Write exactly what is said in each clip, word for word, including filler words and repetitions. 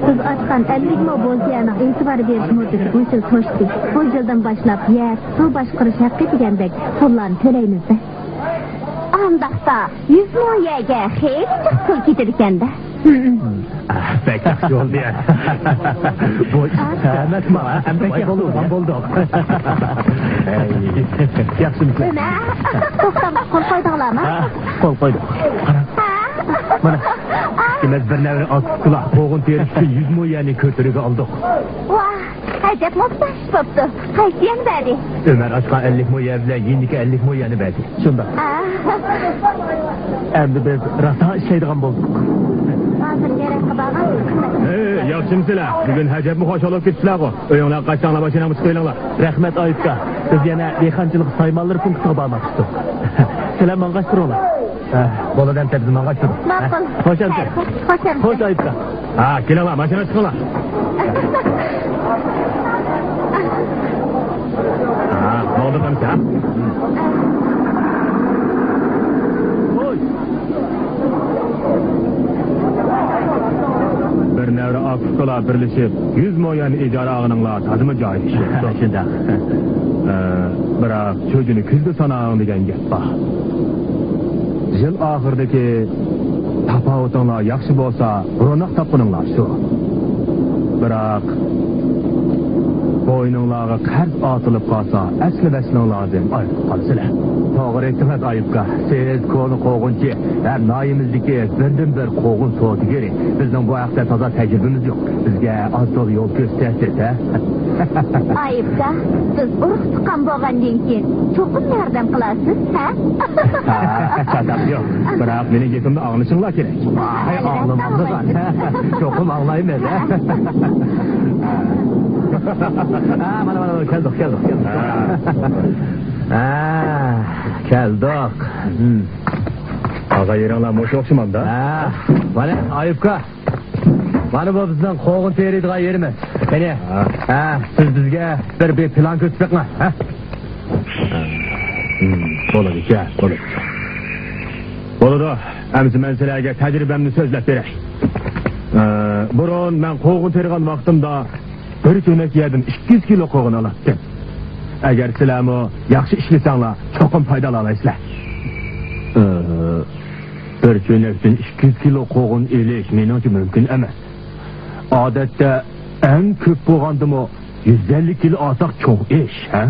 سىز ئاچقان ئەللىك مو بوزيەنىڭ ئېتىبار بېرىش مۇددىتى بۇ يىل توشتى. بۇ يىلدىن باشلاپ يەر، سۇ باشقۇرۇش ھەققى دېگەندەك پۇللارنى تۆلەيمىز-دە. ئانداقتا يۈز مو يەرگە خېلى جىق پۇل كېتىدىكەن-دە. بەك ياخشى بولدى يا. بۇ ئىش سەمەت ماڭا ھەممە باي بولدۇق. بولدۇق. ياخشىمۇسىز؟ ئۆمەر، توختاڭ، قول قويدۇڭلارمۇ؟ ھە، قول قويدۇق. قارا. ھە؟ مانا، ئىككىمىز بىر نەۋرە ئاز كۇلا قوغۇن تېرىش ئۈچۈن يۈز مو يەرنى كۆتۈرۈگە ئالدۇق. ۋاھ، ئەجەبمۇ ئوبدان ئىش بوپتۇ. قايسى يەرنى بەردى؟ ئۆمەر ئاچقان ئەللىك مو يەر بىلەن يېنىدىكى ئەللىك مو يەرنى بەردى. شۇنداق. ئا. ئەمدى بىز راسا ئىشلەيدىغان بولدۇق. ھازىر گەرەككە بارغان قىممەت. ھەي، ياخشىمۇسىلەر؟ بۈگۈن ئەجەبمۇ خۇشال بولۇپ كېتىپسىلەرغۇ. ئۆيۈڭلارغا قايتساڭلار ماشىناڭنى چىقىۋېلىڭلار. رەھمەت، ئايۇپكا. بىز يەنە دېھقانچىلىق سايمانلىرى پونكىتىغا بارماقچىدۇق. سىلەر ماڭغاچ تۇرۇڭلار. ھە، بولىدۇ ئەمىسە، بىز ماڭغاچ تۇرۇڭ. ماقۇل. ھە، خوش ئەمىسە. خوش ئەمىسە. خوش ئايۇپكا. ھە، كېلىڭلار، ماشىنىغا چىقىڭلار. ھە، بولدى ئەمىسە. خوش. بىر نەۋرە ئاكا-ئۇكىلار بىرلىشىپ يۈز مو يەرنى ئىجارە ئالغىنىڭلار تازىمۇ جايىدا ئىش بوپتۇ. شۇنداق. ئە، بىراق چۈجىنى كۈزدە ساناڭ دېگەن گەپ بار. يىل ئاخىرىدىكى تاپاۋىتىڭلار ياخشى بولسا، روناق تاپقىنىڭلار شۇ. بىراق بوينۇڭلارغا قەرز ئارتىلىپ قالسا، ئەسلى ۋەسلىڭلاردىن ئايرىلىپ قالىسىلەر. توغرا ئېيتتىڭىز، ئايۇپكا. سىز كونا قوغۇنچى ھەم ناھىيەمىزدىكى بىردىنبىر قوغۇن سودىگىرى. بىزنىڭ بۇ ھەقتە تازا تەجرىبىمىز يوق. بىزگە ئاز-تولا يول كۆرسىتەرسىز، ھە؟ ئايۇپكا، بىز ئۇرۇق-تۇغقان بولغاندىن كېيىن چوقۇم ياردەم قىلارسىز، ھە؟ ھە، چاتاق يوق. بىراق مېنىڭ گېپىمنى ئاڭلىشىڭلار كېرەك. ۋاي، ئاڭلىمامدىغان. چوقۇم ئاڭلايمىز، ھە؟ ھە، مانا، مانا، كەلدۇق، كەلدۇق، كەلدۇق. ھە، كەلدۇق. ھىم. ئاغا يېرىڭلار مۇشۇ ئوخشىمامدا؟ ھە، مانا، ئايۇپكا. مانا بۇ بىزنىڭ قوغۇن تېرىيدىغان يېرىمىز. قېنى، ھە. ھە، سىز بىزگە بىر، بىر پىلان كۆرسىتىپ بېقىڭ، ھە؟ ھىم، بولىدىكەن، بولىدىكەن. بولىدۇ، ئەمىسە مەن سىلەرگە تەجرىبەمنى سۆزلەپ بېرەي. ئە، بۇرۇن مەن قوغۇن تېرىغان ۋاقتىمدا بىر كۆنەك يەردىن ئىككى يۈز كىلو قوغۇن ئالاتتىم. ئەگەر سىلەرمۇ ياخشى ئىشلىسەڭلار، چوقۇم پايدىلالايسىلەر. ئە، بىر چۆنەكتىن ئىككى يۈز كىلو قوغۇن ئېلىش مېنىڭچە مۇمكىن ئەمەس. ئادەتتە ئەڭ كۆپ بولغاندىمۇ يۈز ئەللىك كىلو ئالساق چوڭ ئىش، ھە؟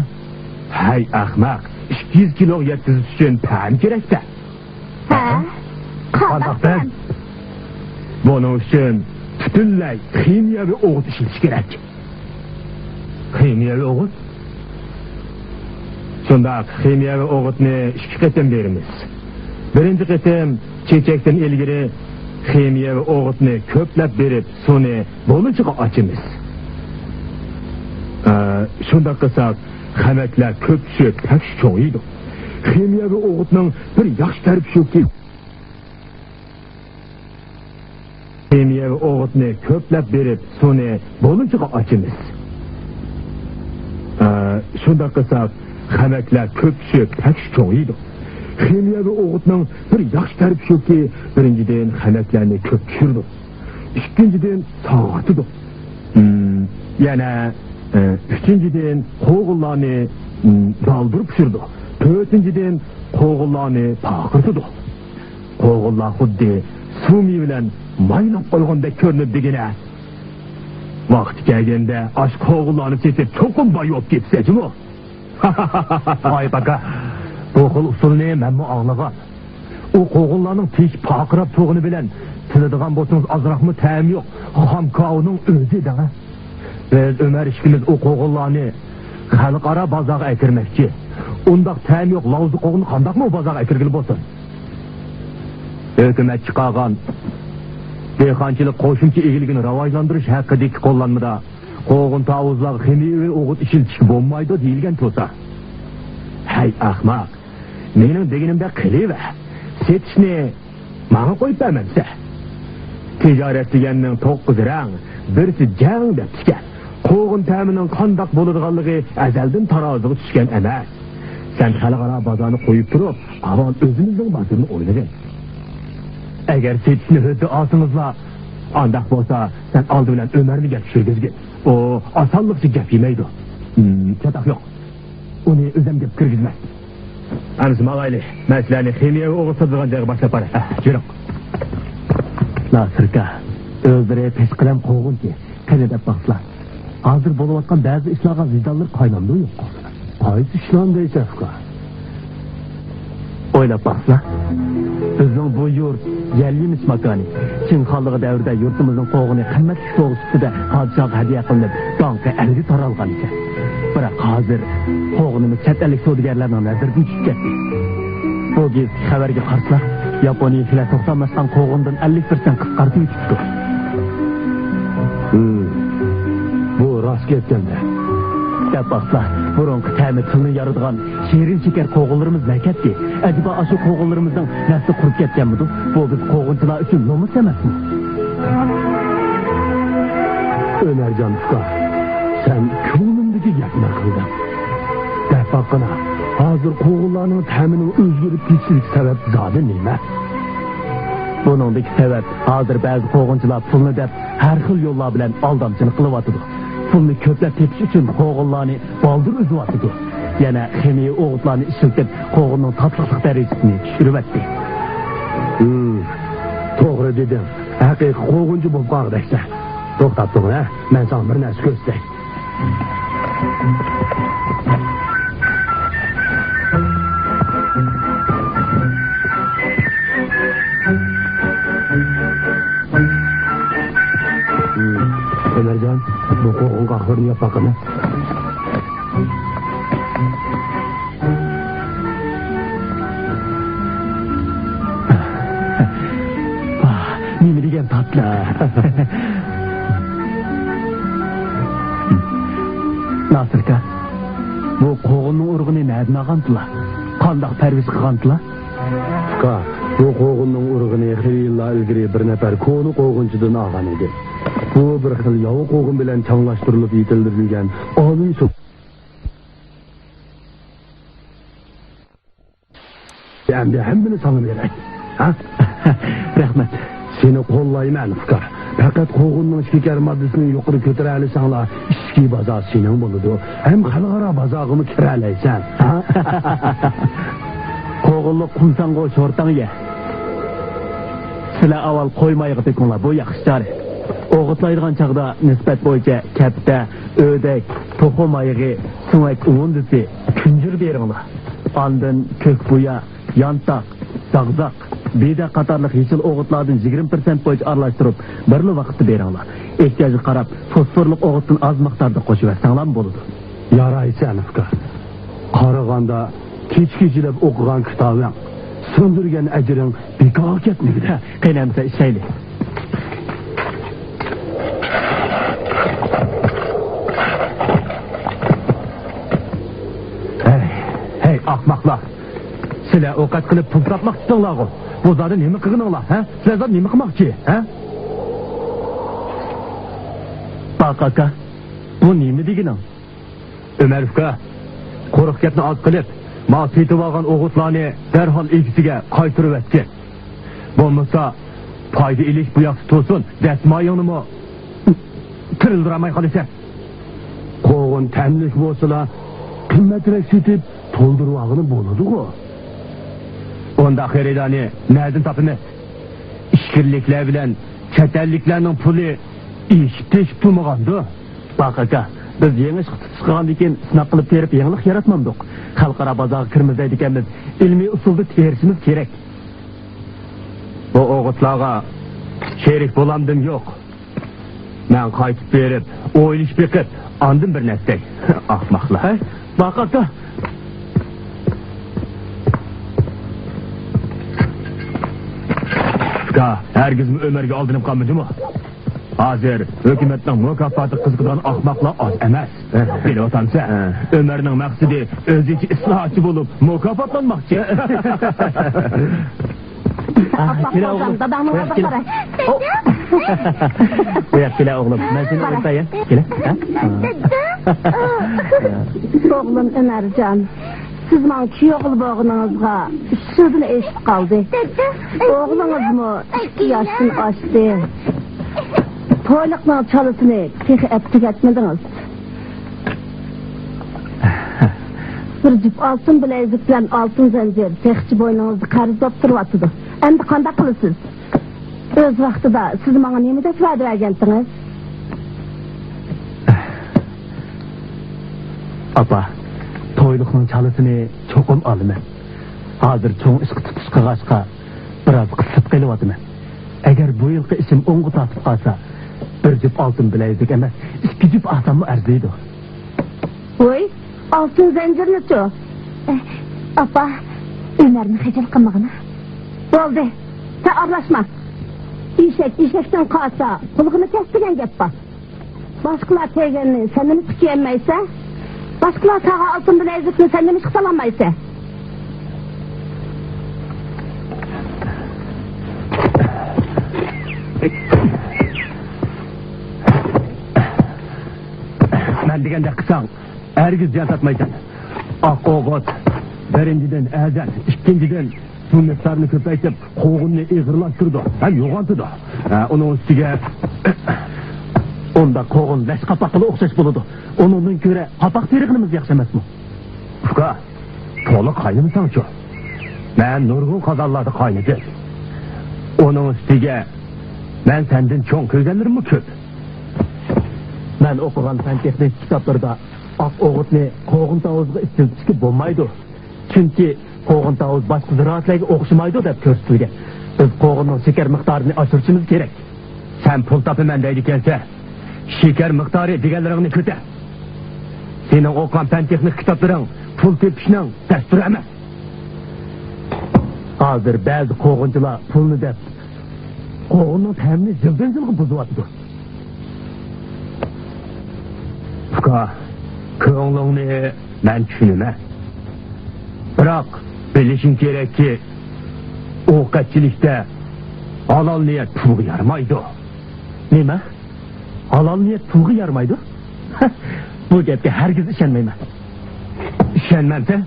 ھەي ئەخمەق، ئىككى يۈز كىلوغا يەتكۈزۈش ئۈچۈن پەن كېرەك-دە. ھە؟ قانداق پەن؟ بۇنىڭ ئۈچۈن پۈتۈنلەي خىمىيەۋى ئوغۇت ئىشلىتىش كېرەك. خىمىيەۋى ئوغۇت؟ شۇنداق، خىمىيەۋى ئوغۇتنى ئىككى قېتىم بېرىمىز. بىرىنچى قېتىم چېچەكتىن ئىلگىرى خىمىيەۋى ئوغۇتنى كۆپلەپ بېرىپ، سۇنى بولۇنچىغا ئاچىمىز. ئە، شۇنداق قىلساق، خەمەكلەر كۆپ چۈشۈپ، تەكشى چوڭىيىدۇ. خىمىيەۋى ئوغۇتنىڭ بىر ياخشى تەرىپى شۇكى، خىمىيەۋى ئوغۇتنى كۆپلەپ بېرىپ، سۇنى بولۇنچىغا ئاچىمىز. ئە، شۇنداق قىلساق، خەمەكلەر كۆپ چۈشۈپ، تەكشى چوڭىيىدۇ. خىمىيەۋى ئوغۇتنىڭ بىر ياخشى تەرىپى شۇكى، بىرىنچىدىن، خەمەكلەرنى كۆپ چۈشۈرىدۇ. ئىككىنچىدىن، ساغارتىدۇ. ھىم، يەنە، ئە، ئۈچىنچىدىن، قوغۇنلارنى، ھىم، دالدۇر پىشۇرىدۇ. تۆتىنچىدىن، قوغۇنلارنى پارقىرىتىدۇ. قوغۇنلار خۇددى سۇ مېۋە بىلەن مايلاپ قويغاندەك كۆرۈنىدۇ دېگىنە. ۋاقتى كەلگەندە ئاشۇ قوغۇنلارنى سېتىپ چوقۇم باي بولۇپ كېتىسەن جۇمۇ. ئايىپ ئاكا، بۇ خىل ئۇسۇلنى مەنمۇ ئاڭلىغان. ئۇ قوغۇنلارنىڭ تېشى پارقىراپ تۇرغىنى بىلەن تىلىدىغان بولسىڭىز ئازراقمۇ تەمى يوق خام كاۋىنىڭ ئۆزى دەڭە. بىز ئۆمەر ئىككىمىز ئۇ قوغۇنلارنى خەلقئارا بازارغا ئەكىرمەكچى. ئۇنداق تەمى يوق لاۋزا قوغۇننى قانداقمۇ بازارغا ئەكىرگىلى بولسۇن؟ ھۆكۈمەت چىقارغان دېھقانچىلىق قوشۇمچە ئىگىلىكىنى راۋاجلاندۇرۇش ھەققىدىكى قوللانمىدا قوغۇن تاۋۇزلارغا خىمىيەۋى ئوغۇت ئىشلىتىشكە بولمايدۇ دېيىلگەن تۇرسا. ھەي ئەخمەق، مېنىڭ دېگىنىمدەك قىلىۋەر. سېتىشنى ماڭا قويۇپ بەرمەمسە؟ تىجارەت دېگەننىڭ توققۇز رەڭ، بىرسى جەڭ دەپتىكەن. قوغۇن تەمىنىڭ قانداق بولىدىغانلىقى ئەزەلدىن تارازىغا چۈشكەن ئەمەس. سەن خەلقئارا بازارنى قويۇپ تۇرۇپ، ئاۋۋال ئۆزىمىزنىڭ بازىرىنى ئويلىغىن. ئەگەر سېتىشنى ھۆددە ئالسىڭىزلا، ئانداق بولسا سەن ئالدى بىلەن ئۆمەرنى گەپ چۈشۈرگۈزگىن. ئۇ ئاسانلىقچە گەپ يېمەيدۇ. ھىم، چاتاق يوق. ئۇنى ئۆزۈم گەپ كىرگۈزمەي. ئەمىسە ماڭايلى. مەسىلەنى خىمىيەۋى ئوغۇت ساتىدىغان جايغا باشلاپ باراي. ھە، يۈرۈڭ. ناسىركا، ئۆزلىرى پېشقەدەم قوغۇنچى. قېنى دەپ باقسىلا. ھازىر بولۇۋاتقان بەزى ئىشلارغا ۋىجدانلىرى قاينامدۇ يوق؟ قايسى ئىشلارنى دەيسەن، ئۇكا؟ ئويلاپ باقسىلا. بىزنىڭ بۇ يۇرت يەر يېمىش ماكانى. چىڭ خانلىقى دەۋرىدە يۇرتىمىزنىڭ قوغۇنى قىممەتلىك سوۋغا سۈپىتىدە پادىشاھقا ھەدىيە قىلىنىپ، داڭقى ئەلگە تارالغان ئىكەن. بىراق ھازىر قوغۇنىمىز چەت ئەللىك سودىگەرلەرنىڭ نەزىرىدىن چۈشۈپ كەتتى. بۇ گېزىتتىكى خەۋەرگە قارىسىلا، ياپونىيەلىكلەر توختاملاشقان قوغۇندىن ئەللىك پىرسەنت قىسقارتىۋېتىپتۇ. ھىم، بۇ راست گەپكەن-دە. دەپ باقسىلا، بۇرۇنقى تەمى تىلنى يارىدىغان شېرىن شېكەر قوغۇنلىرىمىز نەگە كەتتى؟ ئەجەبا ئاشۇ قوغۇنلىرىمىزنىڭ نەسلى قۇرۇپ كەتكەنمىدۇ؟ بۇ بىز قوغۇنچىلار ئۈچۈن نومۇس ئەمەسمۇ؟ ئۆمەرجان ئۇكا، سەن كۆڭلۈمدىكى گەپنى قىلدىڭ. دەپ باققىنا، ھازىر قوغۇنلارنىڭ تەمىنىڭ ئۆزگىرىپ كېتىشىدىكى سەۋەب زادى نېمە؟ بۇنىڭدىكى سەۋەب، ھازىر بەزى قوغۇنچىلار پۇلنى دەپ، ھەر خىل يوللار بىلەن ئالدامچىلىق قىلىۋاتىدۇ. پۇلنى كۆپلەپ تېپىش ئۈچۈن قوغۇنلارنى بالدۇر ئۈزۈۋاتىدۇ. يەنە خىمىيە ئوغۇتلارنى ئىشلىتىپ، قوغۇننىڭ تاتلىقلىق دەرىجىسىنى چۈشۈرۈۋەتتى. ھىم، توغرا دېدىڭ. ھەقىقىي قوغۇنچى بولۇپ قالغۇدەكسەن. توختاپ تۇرغىن، ھە؟ مەن ساڭا بىر نەرسە كۆرسىتەي. ئۆمەرجان، بۇ قوغۇن قاقلىرىنى ياپ باققىنا. نېمە دېگەن تاتلىق. ناسىركا، بۇ قوغۇننىڭ ئۇرۇغىنى نەدىن ئالغانتىلا؟ قانداق پەرۋىش قىلغانتىلا؟ ئۇكا، بۇ قوغۇننىڭ ئۇرۇغىنى خېلى يىللار ئىلگىرى بىر نەپەر كونا قوغۇنچىدىن ئالغان ئىدىم. بۇ بىر خىل ياۋا قوغۇن بىلەن چاڭلاشتۇرۇلۇپ يېتىلدۈرۈلگەن ئالىي سوق. ئەمدى ھەممىنى ساڭا بېرەي. ھە؟ رەھمەت. سېنى قوللايمەن، ئۇكا. پەقەت قوغۇننىڭ شېكەر ماددىسىنى يۇقىرى كۆتۈرەلىسەڭلا، ئىچكى بازار سېنىڭ بولىدۇ. ھەم خەلقئارا بازارغىمۇ كىرەلەيسەن. ھە؟ قوغۇنلۇق قۇمساڭغۇ شورتاڭ يە. سىلەر ئاۋۋال قوي مايىغا تۆكۈڭلار، بۇ ياخشى چارە. ئوغۇتلايدىغان چاغدا نىسبەت بويىچە كەپتە، ئۆدەك، توخۇ مايىغى، سۆڭەك ئۇۋۇندىسى، كۈنجۈر بېرىڭلار. ئاندىن كۆك بۇيا، يانتاق، زاغزاق، بىدە قاتارلىق يېشىل ئوغۇتلاردىن يىگىرمە پىرسەنت بويىچە ئارىلاشتۇرۇپ، بىرلا ۋاقىتتا بېرىڭلار. ئېھتىياجغا قاراپ، فوسفورلۇق ئوغۇتتىن ئاز مىقداردا قوشۇۋەتسەڭلارمۇ بولىدۇ. يارايسەن، ئۇكا. قارىغاندا، كېچە-كېچىلەپ ئوقۇغان كىتابىڭ، سىڭدۈرگەن ئەجرىڭ بىكارغا كەتمىگۈدە. قېنى ئەمىسە ئىشلەيلى. ھەي، ھەي، ئاخماقلار! سىلەر ئوقەت قىلىپ پۇل تاپماقچىسىڭلارغۇ؟ بۇ زادى نېمە قىلغىنىڭلار، ھە؟ سىلەر زادى نېمە قىلماقچى، ھە؟ باق ئاكا، بۇ نېمە دېگىنىڭ؟ ئۆمەر ئۇكا، قۇرۇق گەپنى ئاز قىلىپ، ماڭا سېتىۋالغان ئوغۇتلارنى دەرھال ئىگىسىگە قايتۇرۇۋەتكىن. بولمىسا، پايدا ئېلىش بۇ ياقتا تۇرسۇن، دەسمايىڭنىمۇ تىرىلدۈرەلمەي قالىسەن. قوغۇن تەملىك بولسىلا، قىممەترەك سېتىپ، تولدۇرۇۋالغىلى بولىدىغۇ. ئۇنداق خېرىدارنى نەدىن تاپىمىز؟ ئىچكىرىلىكلەر بىلەن چەت ئەللىكلەرنىڭ پۇلى ئېشىپ تېشىپ تۇرمىغاندۇ؟ باق ئاكا، بىز يېڭى ئىشقا تۇتۇش قىلغاندىن كېيىن سىناق قىلىپ تېرىپ يېڭىلىق ياراتمامدۇق. خەلقئارا بازارغا كىرىمىز دەيدىكەنمىز، ئىلمىي ئۇسۇلدا تېرىشىمىز كېرەك. بۇ ئوغۇتلارغا شېرىك بولامدىم يوق. مەن قايتىپ بېرىپ، ئويلىشىپ بېقىپ، ئاندىن بىر نەرسە دەي. ئاخماقلار. ھەي، باق ئاكا. ئۇكا، ھەرگىزمۇ ئۆمەرگە ئالدىنىپ قالما جۇمۇ. ھازىر ھۆكۈمەتنىڭ مۇكاپاتىغا قىزىقىدىغان ئاخماقلار ئاز ئەمەس. بىلىۋاتامسەن؟ ھە. ئۆمەرنىڭ مەقسىتى ئۆزىچە ئىسلاھاتچى بولۇپ مۇكاپاتلانماقچى. ئاپا، كېلە ئوغلۇم. داداڭنىڭ ئالدىغا قارا. بۇ ياق كېلە ئوغلۇم. مەن سېنى ئويتايىن. كېلە. ھە؟ ئوغلۇم ئۆمەرجان، سىز ماڭا كۈيئوغۇل بولغىنىڭىزغا ئۈچ يىلدىن ئېشىپ قالدى. ئوغلىڭىزمۇ ئىككى ياشتىن ئاشتى. تويلۇقنىڭ چالىسىنى تېخى ئەپ تۈگەتمىدىڭىز. بىر جۈپ ئالتۇن بىلەيزۈك بىلەن ئالتۇن زەنجىر تېخىچە بوينىڭىزدا قەرز بولۇپ تۇرۇۋاتىدۇ. ئەمدى قانداق قىلىسىز؟ ئۆز ۋاقتىدا سىز ماڭا نېمە دەپ ۋەدە بەرگەنتىڭىز؟ ئاپا، تويلۇقنىڭ چالىسىنى چوقۇم ئالىمەن. ھازىر چوڭ ئىشقا تۇتۇش قىلغاچقا، بىراز قىسىپ قېلىۋاتىمەن. ئەگەر بۇ يىلقى ئىشىم ئوڭغا تارتىپ قالسا، بىر جۈپ ئالتۇن بىلەيزۈك ئەمەس، ئىككى جۈپ ئالساممۇ ئەرزىيدۇ. ۋوي، ئالتۇن زەنجىرنىچۇ؟ ئاپا، ئۆمەرنى خىجىل قىلمىغىنا. بولدى، سەن ئارىلاشما. ئېشەك ئېشەكتىن قالسا، قۇلىقىنى كەس دېگەن گەپ بار. باشقىلار كىيگەننى سەن نېمىشقا كىيەلمەيسەن؟ باشقىلار ساڭا ئالتۇن بىلەيزۈكنى سەن نېمىشقا سالالمايسەن؟ مەن دېگەندەك قىلساڭ، ھەرگىز زىيان تارتمايسەن. ئاق ئوغۇت، بىرىنچىدىن، ئەرزان، ئىككىنچىدىن، بۇ مىقدارنى كۆپەيتىپ، قوغۇننى ئېغىرلاشتۇرىدۇ ھەم يوغانتىدۇ. ھە، ئۇنىڭ ئۈستىگە ئۇنداق قوغۇن لەش قاپاققىلا ئوخشاش بولىدۇ. ئۇنىڭدىن كۆرە قاپاق تېرىغىنىمىز ياخشى ئەمەسمۇ؟ ئۇكا، تولا قاينىمىساڭچۇ؟ مەن نۇرغۇن قازانلاردا قاينىدىم. ئۇنىڭ ئۈستىگە مەن سەندىن چوڭ كۆرگەنلىرىممۇ كۆپ. مەن ئوقۇغان پەن تېخنىكا كىتابلىرىدا ئاق ئوغۇتنى قوغۇن تاۋۇزىغا ئىشلىتىشكە بولمايدۇ. چۈنكى قوغۇن تاۋۇز باشقا زىرائەتلەرگە ئوخشىمايدۇ دەپ كۆرسىتىلگەن. بىز قوغۇننىڭ شېكەر مىقدارىنى ئاشۇرۇشىمىز كېرەك. سەن پۇل تاپىمەن دەيدىكەنسەن، شېكەر مىقدارى دېگەنلىرىڭنى كۆتەر. سېنىڭ ئوقۇغان پەن تېخنىكا كىتابلىرىڭ پۇل تېپىشنىڭ دەستۇرى ئەمەس. ھازىر بەزى قوغۇنچىلار پۇلنى دەپ، قوغۇننىڭ تەمىنى يىلدىن يىلغا بۇزۇۋاتىدۇ. ئۇكا، كۆڭلۈڭنى مەن چۈشىنىمەن. بىراق، بىلىشىڭ كېرەككى، ئوقەتچىلىكتە ھالال نىيەت پۇلغا يارىمايدۇ. نېمە؟ ھالال نىيەت پۇلغا يارىمايدۇ؟ بۇ گەپكە ھەرگىز ئىشەنمەيمەن. ئىشەنمەمسەن؟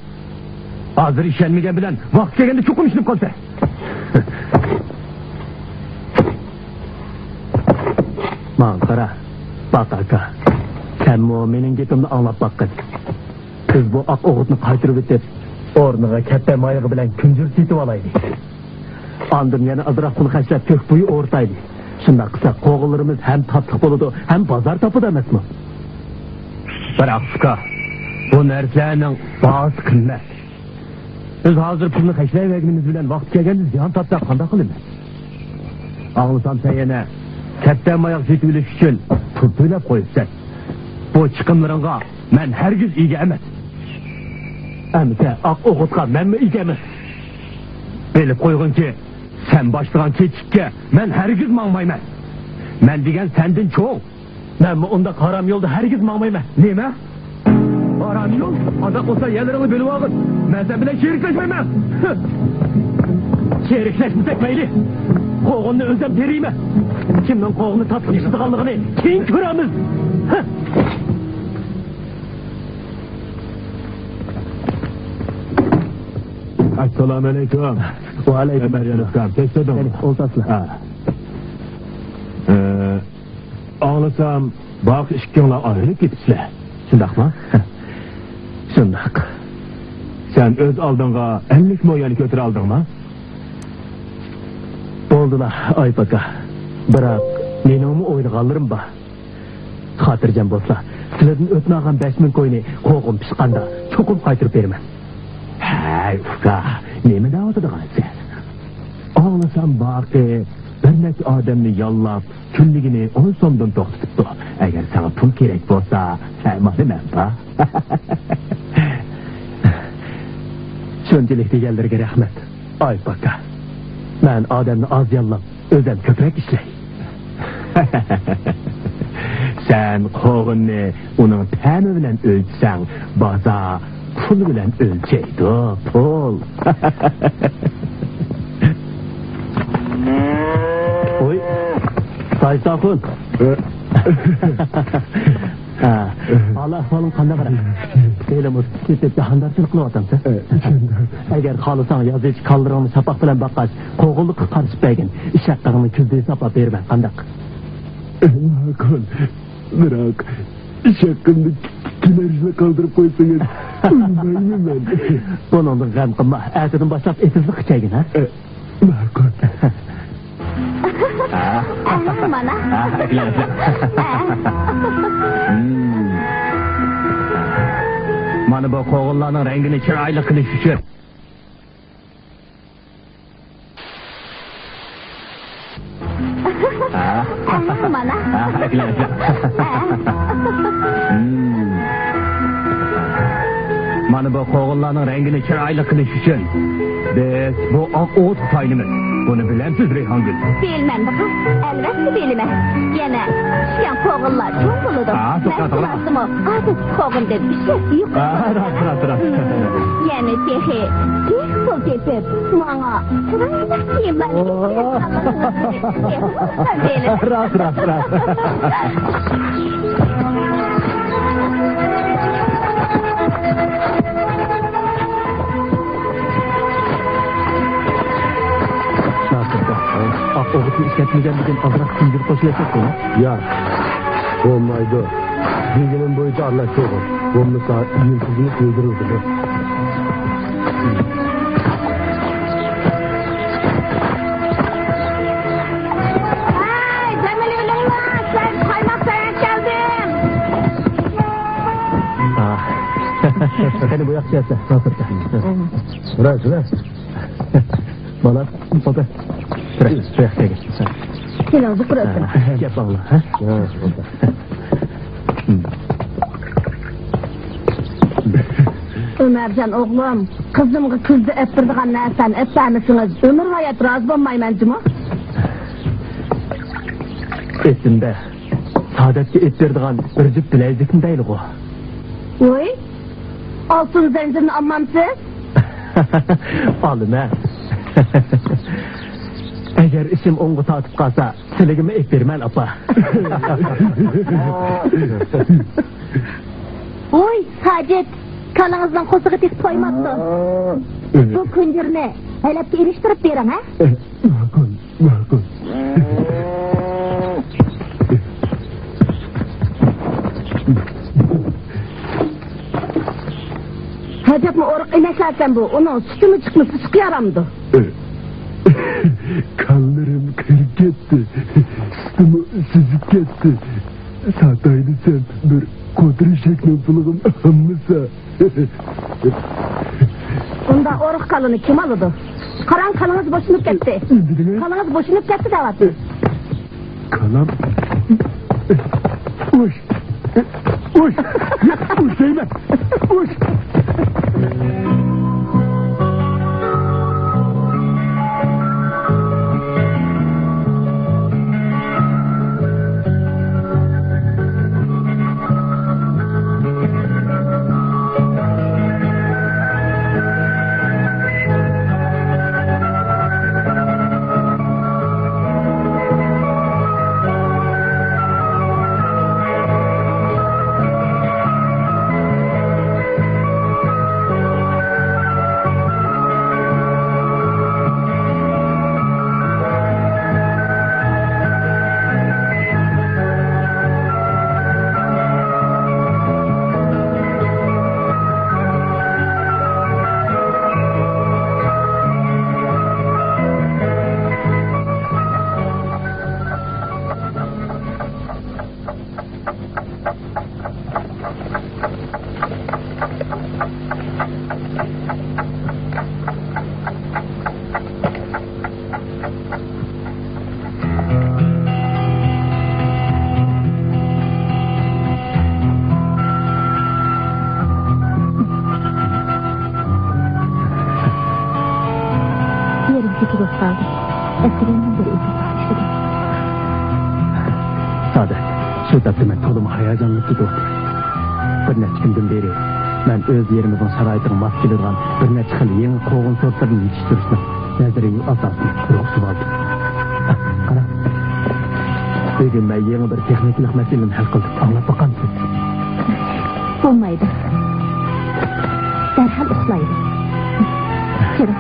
ھازىر ئىشەنمىگەن بىلەن ۋاقتى كەلگەندە چوقۇم ئىشىنىپ قالىسەن. ماڭا قارا، باق ئاكا، سەنمۇ مېنىڭ گېپىمنى ئاڭلاپ باققىن. بىز بۇ ئاق ئوغۇتنى قايتۇرۇۋېتىپ، ئورنىغا كەپتە مايىقى بىلەن كۈنجۈر سېتىۋالايلى. ئاندىن يەنە ئازراق پۇل خەجلەپ، كۆك بويى ئورتايلى. شۇنداق قىلساق، قوغۇنلىرىمىز ھەم تاتلىق بولىدۇ، ھەم بازار تاپىدۇ ئەمەسمۇ؟ بىراق، ئۇكا، بۇ نەرسىلەرنىڭ باھاسى قىممەت. بىز ھازىر پۇلنى خەجلەيۋەرگىنىمىز بىلەن ۋاقتى كەلگەندە زىيان تارتساق قانداق قىلىمىز؟ ئاڭلىسام، سەن يەنە كەپتە ماياق سېتىۋېلىش ئۈچۈن پۇل تۆلەپ قويۇپسەن. بۇ چىقىملىرىڭغا مەن ھەرگىز ئىگە ئەمەس. ئەمىسە ئاق ئوغۇتقا مەنمۇ ئىگە ئەمەس. بىلىپ قويغىنكى، سەن باشلىغان كېچىككە مەن ھەرگىز ماڭمايمەن. مەن دېگەن سەندىن چوڭ. مەنمۇ ئۇنداق ھارام يولدا ھەرگىز ماڭمايمەن. نېمە؟ ھارام يول؟ ئانداق بولسا يەرلىرىڭنى بۆلۈۋالغىن. مەن سەن بىلەن شېرىكلەشمەيمەن. شېرىكلەشمىسەك مەيلى. قوغۇننى ئۆزۈم تېرىيمەن. كىمنىڭ قوغۇننى تاتلىق ئىشلىتىدىغانلىقىنى كېيىن كۆرەرمىز. ئەسسالامۇئەلەيكۇم. ۋەئەلەيكۇم ئەسسالام. ئۆمەرجان ئۇكام، كەچتە. ھە. ئولتۇرسىلا. ھە. ئە، ئاڭلىسام، بايىقى ئىككىڭلار ئايرىلىپ كېتىپسىلەر. شۇنداقمۇ؟ شۇنداق. سەن ئۆز ئالدىڭغا ئەللىك مو يەرنى كۆتۈرەلدىڭما؟ بولدىلا، ئايۇپ ئاكا. بىراق، مېنىڭمۇ ئويلىغانلىرىم بار. خاتىرجەم بولسا، سىلەردىن ئۆتۈنەلىگەن بەش مىڭ كوينى قوغۇن پىشقاندا چوقۇم قايتۇرۇپ بېرىمەن. ھەي، ئۇكا، نېمە دەۋاتىدىغانسەن؟ ئاڭلىسام، باقى بىر نەچچە ئادەمنى ياللاپ، كۈنلۈكىنى ئون سومدىن توختىتىپتۇ. ئەگەر ساڭا پۇل كېرەك بولسا، ھە، مانا مەن بار. شۇنچىلىك دېگەنلىرىگە رەھمەت، ئايۇپ ئاكا. مەن ئادەمنى ئاز ياللاپ، ئۆزۈم كۆپرەك ئىشلەي. سەن قوغۇننى ئۇنىڭ تەمى بىلەن ئۆلچىسەڭ، بازار پۇل بىلەن ئۆلچەيدۇ، پۇل. ۋوي، ساجىت ئاخۇن. ھە، ھال-ئەھۋالىڭ قانداق، رەق؟ ھېلىمۇ سېتىپ جاھاندارچىلىق قىلىۋاتامسەن؟ ئەگەر خالىساڭ، يازىچە كالىلىرىڭنى شاپاق بىلەن باققاچ، قوغۇنلۇققا قارىشىپ بەرگىن. ئىش ھەققىڭنى كۈندە ھېسابلاپ بېرىمەن، قانداق؟ ماقۇل. بىراق، ئىش ھەققىمنى كېلەر يىلغا قالدۇرۇپ قويسىڭىز، ئۇنىمايمەن مەن. بۇنىڭدىن غەم قىلما. ئەتىدىن باشلاپ ئېتىزلىققا كەلگىن، ھە؟ ئە، ماقۇل. ئەنە مانا. ئە، ئەكىلەڭ، ئەكىلەڭ. مم. مانا بۇ قوغۇنلارنىڭ رەڭگىنى چىرايلىق قىلىش ئۈچۈن. ئەنە مانا. ئە، ئەكىلەڭ، ئەكىلەڭ. مم. مانا بۇ قوغۇنلارنىڭ رەڭگىنى چىرايلىق قىلىش ئۈچۈن بىز بۇ ئاق ئوغۇتقا تايىنىمىز. بۇنى بىلەمسىز، رەيھانگۈل؟ بىلىمەن، بۇقا. ئەلۋەتتە بىلىمەن. يەنە پىشكەن قوغۇنلار چوڭ بولىدۇ. ھا، توختاڭ، توختاڭ. مەھسۇلاتىمۇ ئادەتتىكى قوغۇندىن ئۈچ ھەسسە يۇقىرى. ھا، راست، راست، راست. يەنە تېخى جىق پۇل تېپىپ، ماڭا چىرايلىق كىيىملەرنى ئالغانلىقىڭىزنى تېخىمۇ خۇرسەن بېرىمەن. راست، راست، راست. ئاق ئوغۇتنى ئىشلەتمىگەندىكىن ئازراق سىڭدۈرۈپ قوشۇۋەتسەككۇ؟ ياق، بولمايدۇ. دېگىنىم بويىچە ئارىلاشتۇرغىن. بولمىسا يىلتىزىنى كۆيدۈرۈۋېتىدۇ. ھەي، دەم ئېلىۋېلىڭلار، سىلەرگە قايماق سەۋەب كەلدىم. قېنى، بۇ ياققا كەلسە، ناسىر. راست، راست. بالا، توپى. بۇ ياققا كەلگىن. كېلىڭ، زۇقۇر ئۆتۈڭ. كەپ باغلا، ھە؟ ئۆمەرجان ئوغلۇم، قىزىمغا كۈزدە ئەپ بېرىدىغان نەرسەنى ئەپ بەرمىسىڭىز، ئۆمۈر ھايات رازى بولمايمەن جۇمۇ. ئېسىمدە، سادەتكە ئېپ بېرىدىغان بىر جۈپ بىلەيزۈكنى دەيلىغۇ. ۋوي، ئالتۇن زەنجىرنى ئالمامسىز؟ ئالىمەن. ئەگەر ئىشىم ئوڭغا تارتىپ قالسا، سىلىگىمۇ ئېپ بېرىمەن، ئاپا. ۋوي، ساجىت، كالىڭىزنىڭ قورسىقى تېخى تويماپتۇ. بۇ كۇنجۇرنى ھەلەپكە ئېلىشتۇرۇپ بېرىڭ، ھە؟ ماقۇل، ماقۇل. ئەجەبمۇ ئورۇق ئېمەكلەركەن بۇ، ئۇنىڭ سۈتىمۇ چىقمىسا، سۈتى يارامدۇ؟ كانلىرىم قېرىپ كەتتى، سۈتىمۇ سۈزۈپ كەتتى. ساتاي دېسەم، بىر قوتۇر ئېشەكنىڭ پۇلىغىمۇ ئالمىسا. ئۇنداق ئورۇق كالىنى كىم ئالىدۇ؟ قاراڭ، كالىڭىز بوشىنىپ كەتتى. كالىڭىز بوشىنىپ كەتتى دەۋاتىمەن. كالام. ئۇش. ئۇش. ئۇش دەيمەن. ئۇش. كېتىۋاتقان ئەسلىمنىڭ بىر ئۆزى. سادەت، شۇ تاپتا مەن تولىمۇ ھاياجانلىنىپ كېتىۋاتىمەن. بىر نەچچە كۈندىن بېرى مەن ئۆز يېرىمىزنىڭ شارائىتىغا ماس كېلىدىغان بىر نەچچە خىل يېڭى قوغۇن سورتلىرىنى يېتىشتۈرۈشنىڭ نەزەرىي ئاساسىنى تۇرغۇزۇپ ئالدىم. قاراڭ، بۈگۈن مەن يېڭى بىر تېخنىكىلىق مەسىلىنى ھەل قىلدىم. ئاڭلاپ باقامسىز؟ بولمايدۇ. دەرھال ئۇخلايدۇ. كىرىڭ.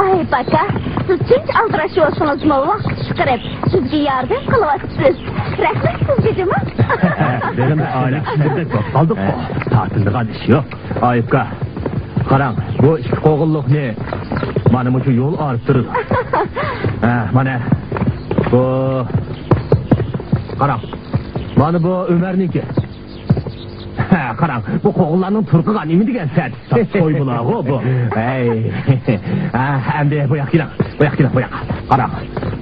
ئايىپ ئاكا، سىز شۇنچە ئالدىراش بولسىڭىزمۇ، ۋاقىت چىقىرىپ سىزگە ياردەم قىلىۋاتىسىز. رەھمەت سىزگە جۇمۇ. بىرىمىز ئائىلە كىشىلىرىدەك بولۇپ قالدۇققۇ. تارتىنىدىغان ئىش يوق. ئايىپكا، قاراڭ، بۇ ئىككى قوغۇنلۇقنى مانا مۇشۇ يول ئايرىپ تۇرىدۇ. ھە، مانا بۇ، قاراڭ، مانا بۇ ئۆمەرنىڭكى. ھە، قاراڭ، بۇ قوغۇنلارنىڭ تۇرقىغا نېمە دېگەن سەت. سويمىلاغۇ بۇ. ھەي. ھە، ئەمدى بۇ ياققا كېلىڭ. بۇ ياققا كېلىڭ، بۇ ياققا. قاراڭ.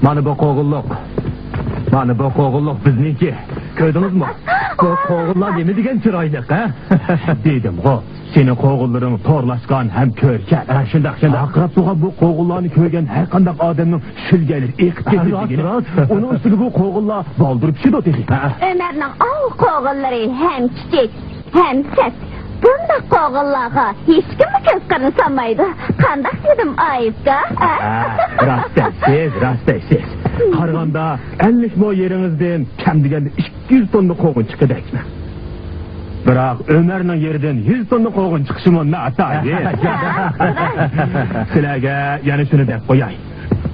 مانا بۇ قوغۇنلۇق. مانا بۇ قوغۇنلۇق بىزنىڭكى. كۆردىڭىزمۇ؟ بۇ قوغۇنلار نېمە دېگەن چىرايلىق، ھە؟ دېدىمغۇ. سېنىڭ قوغۇنلىرىڭ تورلاشقان ھەم كۆركەم. ھە، شۇنداق، شۇنداق. ھاقىراپ تۇرغان بۇ قوغۇنلارنى كۆرگەن ھەر قانداق ئادەمنىڭ شۈلگەيلىرى ئېقىپ كېتىدۇ دېگىنى. راست، راست. ئۇنىڭ ئۈستىگە بۇ قوغۇنلار بالدۇر پىشىدۇ تېخى. ھە. ئۆمەرنىڭ ئاۋۇ قوغۇنلىرى ھەم كىچىك، ھەم سەت. بۇنداق قوغۇنلارغا ھېچكىممۇ كۆز قىرىنى سالمايدۇ. قانداق دېدىم، ئايىپكا؟ ھە؟ ھە، راست دەيسىز، راست دەيسىز. قارىغاندا، ئەللىك مو يېرىڭىزدىن كەم دېگەندە ئىككى يۈز توننا قوغۇن چىقىدۇ ئەكمە. بىراق ئۆمەرنىڭ يېرىدىن يۈز توننا قوغۇن چىقىشىمۇ ناتايىن. سىلەرگە يەنە شۇنى دەپ قوياي.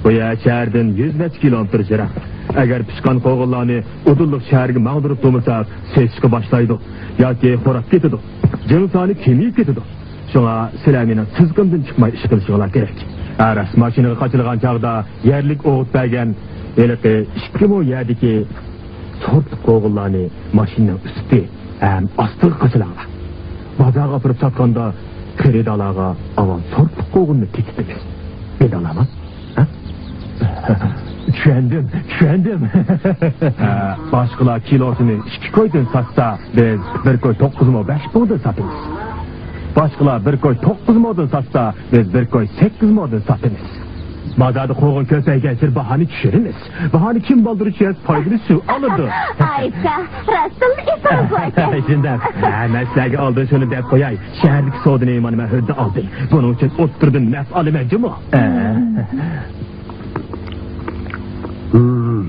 بۇ يەر شەھەردىن يۈز نەچچە كىلومېتىر يىراق. ئەگەر پىشقان قوغۇنلارنى ئۇدۇللۇق شەھەرگە ماڭدۇرۇپ تۇرمىساق، سېسىشقا باشلايدۇ ياكى خوراپ كېتىدۇ. جىڭ سانى كېمىيىپ كېتىدۇ. شۇڭا سىلەر مېنىڭ سىزىقىمدىن چىقماي ئىش قىلىشىڭلار كېرەك. ھە، راست، ماشىنىغا قاچىلىغان چاغدا يەرلىك ئوغۇت بەرگەن ھېلىقى ئىككى مو يەردىكى سورتلۇق قوغۇنلارنى ماشىنىنىڭ ئۈستى ھەم ئاستىغا قاچىلاڭلار. بازارغا ئاپىرىپ ساتقاندا خېرىدارلارغا ئاۋۋال سورتلۇق قوغۇننى تېتىتىمىز. بىلدىڭلارمۇ؟ ھە؟ چۈشەندىم، چۈشەندىم. ھە، باشقىلار كىلوسىنى ئىككى كويدىن ساتسا، بىز بىر كوي توققۇز مو بەش پۇڭدىن ساتىمىز. باشقىلار بىر كوي توققۇز مودىن ساتسا، بىز بىر كوي سەككىز مودىن ساتىمىز. بازاردا قوغۇن كۆپەيگەنسېرى باھانى چۈشۈرىمىز. باھانى كىم بالدۇر چۈشۈرسە، پايدىنى شۇ ئالىدۇ. ئايىپكا، راستتىنلا ئېسىڭىزغۇ ئىكەن. شۇنداق. ھە، مەن سىلەرگە ئالدىن شۇنى دەپ قوياي. شەھەردىكى سودىنى مانا مەن ھۆددە ئالدىم. بۇنىڭ ئۈچۈن ئوتتۇرىدىن نەپ ئالىمەن جۇمۇ. ھە. ھىم.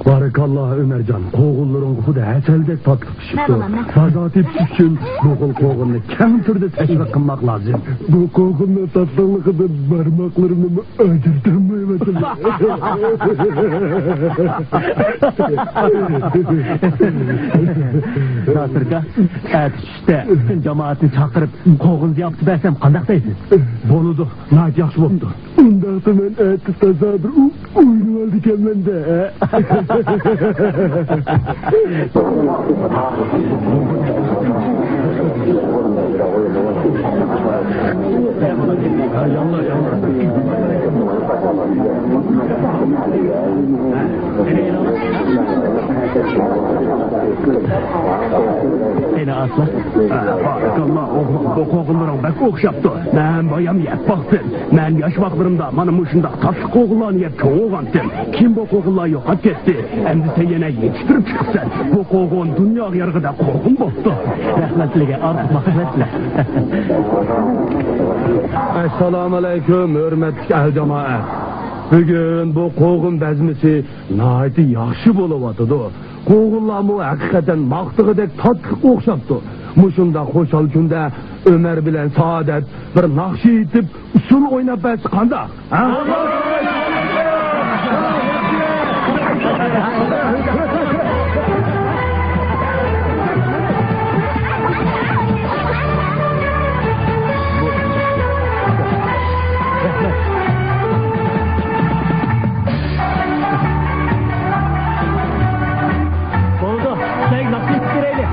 بارىكاللا، ئۆمەرجان، قوغۇنلىرىڭ خۇددى ھەسەلدەك تاتلىق پىشىپتۇ. مەن بولىمەن. تازا تېپىش ئۈچۈن بۇ خىل قوغۇننى كەڭ تۈردە تەشۋىق قىلماق لازىم. بۇ قوغۇننىڭ تاتلىقلىقىدىن بارماقلىرىمنىمۇ ئاجرىتالمايۋاتىمەن. ناسىركا، ئەتە چۈشتە پۈتۈن جامائەتنى چاقىرىپ، قوغۇن زىياپىتى بەرسەم قانداق دەيسىز؟ بولىدۇ، ناھايىتى ياخشى بوپتۇ. ئۇنداقتا مەن ئەتە تازا بىر ئو-، ئوينىۋالىدىكەنمەن-دە. قېنى ئاسلا. بارىكاللا، ئوغلۇم، بۇ قوغۇنلىرىڭ بەك ئوخشاپتۇ. مەن بايام يەپ باقتىم. مەن ياش ۋاقىتلىرىمدا مانا مۇشۇنداق تاتلىق قوغۇنلارنى يەپ چوڭ بولغانتىم. كېيىن بۇ قوغۇنلار يوقاپ كەتتى. ئەمدى سەن يەنە يېتىشتۈرۈپ چىقىپسەن. بۇ قوغۇن دۇنياغا يارىغۇدەك قوغۇن بوپتۇ. رەھمەت سىلىگە، ئارتۇق ماختىمەن سىلەر. ئەسسالامۇئەلەيكۇم، ھۆرمەتلىك ئەھلى جامائەت. بۈگۈن بۇ قوغۇن بەزمىسى ناھايىتى ياخشى بولۇۋاتىدۇ. قوغۇنلارمۇ ھەقىقەتەن ماختىغۇدەك تاتلىق ئوخشاپتۇ. مۇشۇنداق خۇشال كۈندە ئۆمەر بىلەن سائادەت بىر ناخشا ئېيتىپ، ئۇسسۇل ئويناپ بەرسە قانداق؟ ھە؟ بولدى، سەن ناخشا ئېيتىپ بېرەيلى.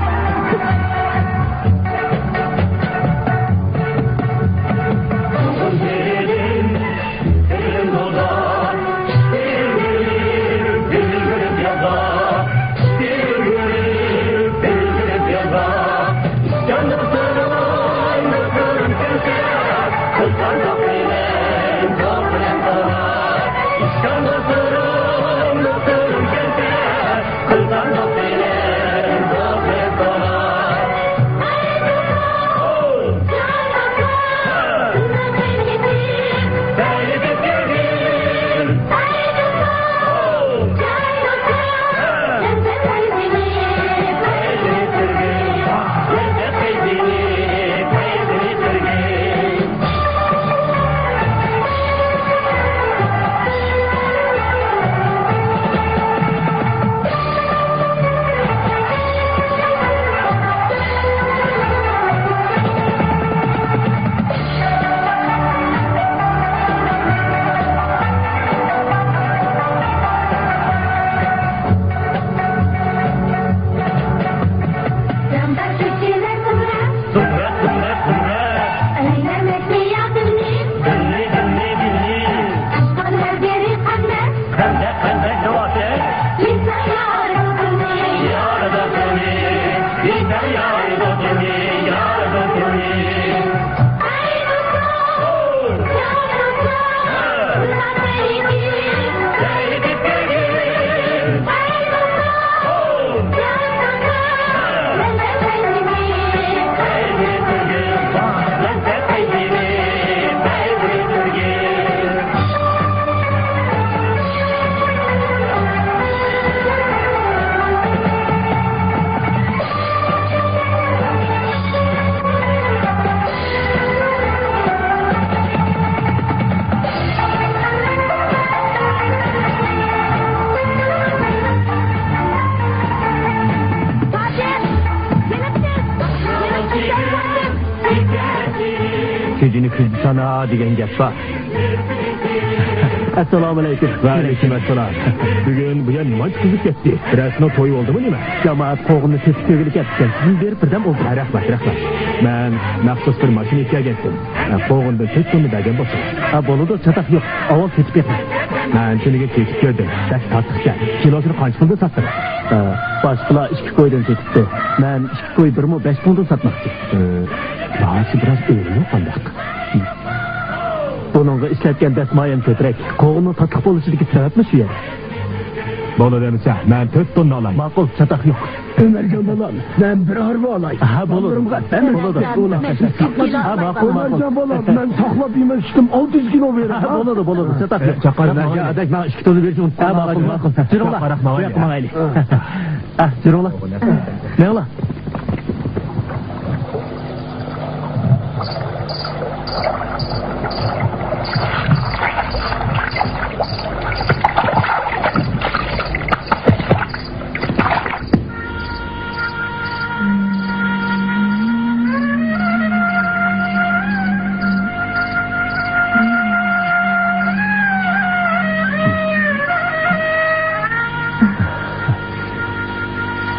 كېچىنى كۈندە سانا دېگەن گەپ بار. ئەسسالامۇئەلەيكۇم. ۋەئەلەيكۇم ئەسسالام. بۈگۈن بۇ يەر نېمانچە قىزىپ كەتتى؟ بىرەرسىنىڭ تويى بولدىمۇ نېمە؟ جامائەت قوغۇننى سېتىپ كۆرگىلى كەپتىكەن. سىزنى بېرىپ بىردەم ئولتۇرۇڭ. ھە، رەھمەت، رەھمەت. مەن مەخسۇس بىر ماشىنا ئېلىپ كەلگەنتىم. ھە، قوغۇندا تۆت توننا بەرگەن بولسىڭىز. ھە، بولىدۇ، چاتاق يوق. ئاۋۋال سېتىپ بېقىڭ. مەن تۈنۈگۈن سېتىپ كۆردۈم. بەك تاتلىقكەن. كىلوسىنى قانچە پۇلدىن ساتتىڭىز؟ ھە، باشقىلار ئىككى كويدىن سېتىپتۇ. مەن ئىككى كوي بىر مو بەش پۇڭدىن ساتماقچى. ئە، باھاسى بىراز ئۆرۈملۈك قانداق؟ بۇنىڭغا ئىشلەتكەن دەسمايەم كۆپرەك. قوغۇننىڭ تاتلىق بولۇشىدىكى سەۋەبمۇ شۇ يەر. بولىدۇ ئەمىسە، مەن تۆت توننا ئالاي. ماقۇل، چاتاق يوق. ئۆمەرجان بالام، مەن بىر ھارۋا ئالاي. ھە، بولىدۇ. بالىلىرىمغا ھەممىسى بولىدۇ. ھە، ماقۇل، ماقۇل. ئۆمەرجان بالام، مەن ساقلاپ يېمەن سۈتۈم ئالتە يۈز كىلو بېرىپ، ھە، ھە؟ بولىدۇ، بولىدۇ. چاتاق يوق. چاقار، مەن ئادەك ماڭا ئىككى توننا بېرىشى ئۇنتۇپ قالماڭ. ھە، ماقۇل، ماقۇل. جۈرۈڭلار. بۇياققا ماڭايلى. ھە، جۈرۈڭلار. مېڭىڭلار.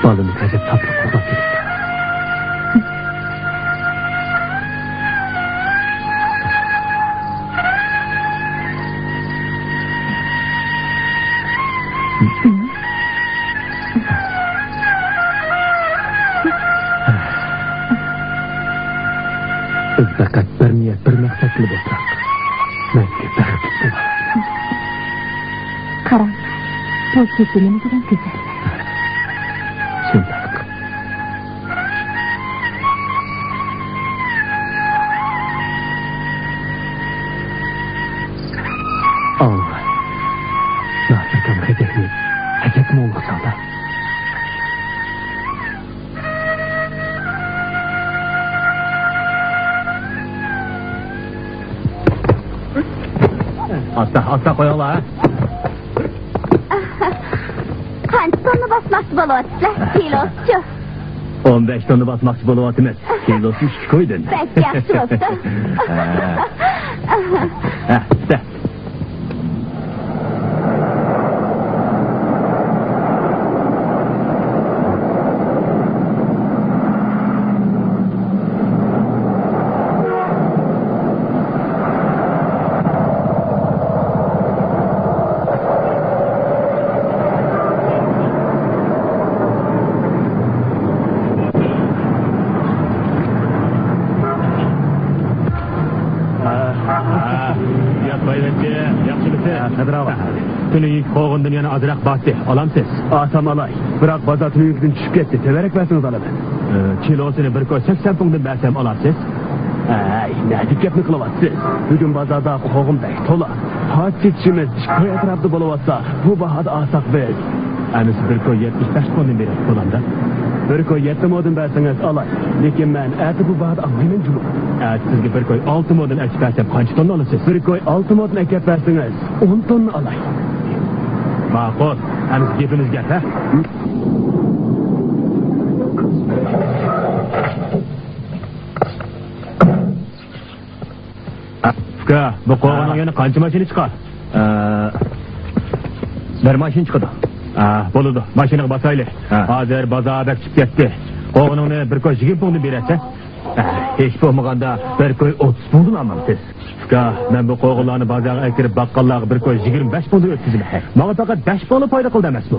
بالىمىز ئەجەب تاتلىق ئۇخلاپ كېتىپتۇ. بىز پەقەت بىر نىيەت، بىر مەقسەت بىلەن ئولتۇراق. مەڭگۈ بەختلىك بولۇڭ. قاراڭ، بۇ كېچە نېمە دېگەن گۈزەل. شۇنداق. ئاڭلا، ناسىركام غېدەكنى ئەجەب مۇڭلۇق چاغدا. ئاستا، ئاستا قويۇڭلار، ھە. قانچە توننا باسماقچى بولۇۋاتىسىلەر؟ كىلوسىچۇ؟ ئون بەش توننا باسماقچى بولۇۋاتىمىز. كىلوسى ئىككى كويدىن. بەك ياخشى بوپتۇ. ھە. ھە، ئاستا. ھە، ھە، ياقمايۋەتتى، ياخشىمۇسىز؟ ھە، قادىر ئاغا. تۈنۈگۈنكى قوغۇندىن يەنە ئازراق بارتى، ئالامسىز؟ ئالسام ئالاي، بىراق بازار تۈنۈگۈنكىدىن چۈشۈپ كەتتى، تۆۋەنرەك بەرسىڭىز ئالىمەن. ئى، كىلوسىنى بىر كوي سەكسەن پۇڭدىن بەرسەم ئالامسىز؟ ھەي، نەدىكى گەپنى قىلىۋاتىسىز؟ بۈگۈن بازاردا قوغۇن بەك تولا. ھازىر سېتىشىمىز ئىككى كوي ئەتراپىدا بولۇۋاتسا، بۇ باھادا ئالساق بىز. ئەمىسە بىر كوي يەتمىش بەش پۇڭدىن بېرىڭ، بولامدا؟ بىر كوي يەتتە مودىن بەرسىڭىز ئالاي. لېكىن مەن ئەتە بۇ باھادا ئالمايمەن جۇمۇ. ئەتە سىزگە بىر كوي ئالتە مودىن ئەچىپ بەرسەم قانچە توننا ئالىسىز؟ بىر كوي ئالتە مودىن ئەكەپ بەرسىڭىز ئون توننا ئالاي. ماقۇل. ئەمىسە گېپىمىز گەپ، ھە؟ ئۇكا، بۇ قوغۇننىڭ يەنە قانچە ماشىنا چىقار؟ ئە، بىر ماشىنا چىقىدۇ. ئە، بولىدۇ، ماشىنىغا باسايلى. ھە. ھازىر بازار بەك چۈشۈپ كەتتى. قوغۇنۇڭنى بىر كوي يىگىرمە پۇڭدىن بېرەسەن. ئە، ھېچ بولمىغاندا بىر كوي ئوتتۇز پۇڭدىن ئالمامسىز؟ ئۇكا، مەن بۇ قوغۇنلارنى بازارغا ئەكىرىپ باققانلارغا بىر كوي يىگىرمە بەش پۇڭدىن ئۆتكۈزىمەن. ماڭا پەقەت بەش پۇڭلا پايدا قىلدى ئەمەسمۇ؟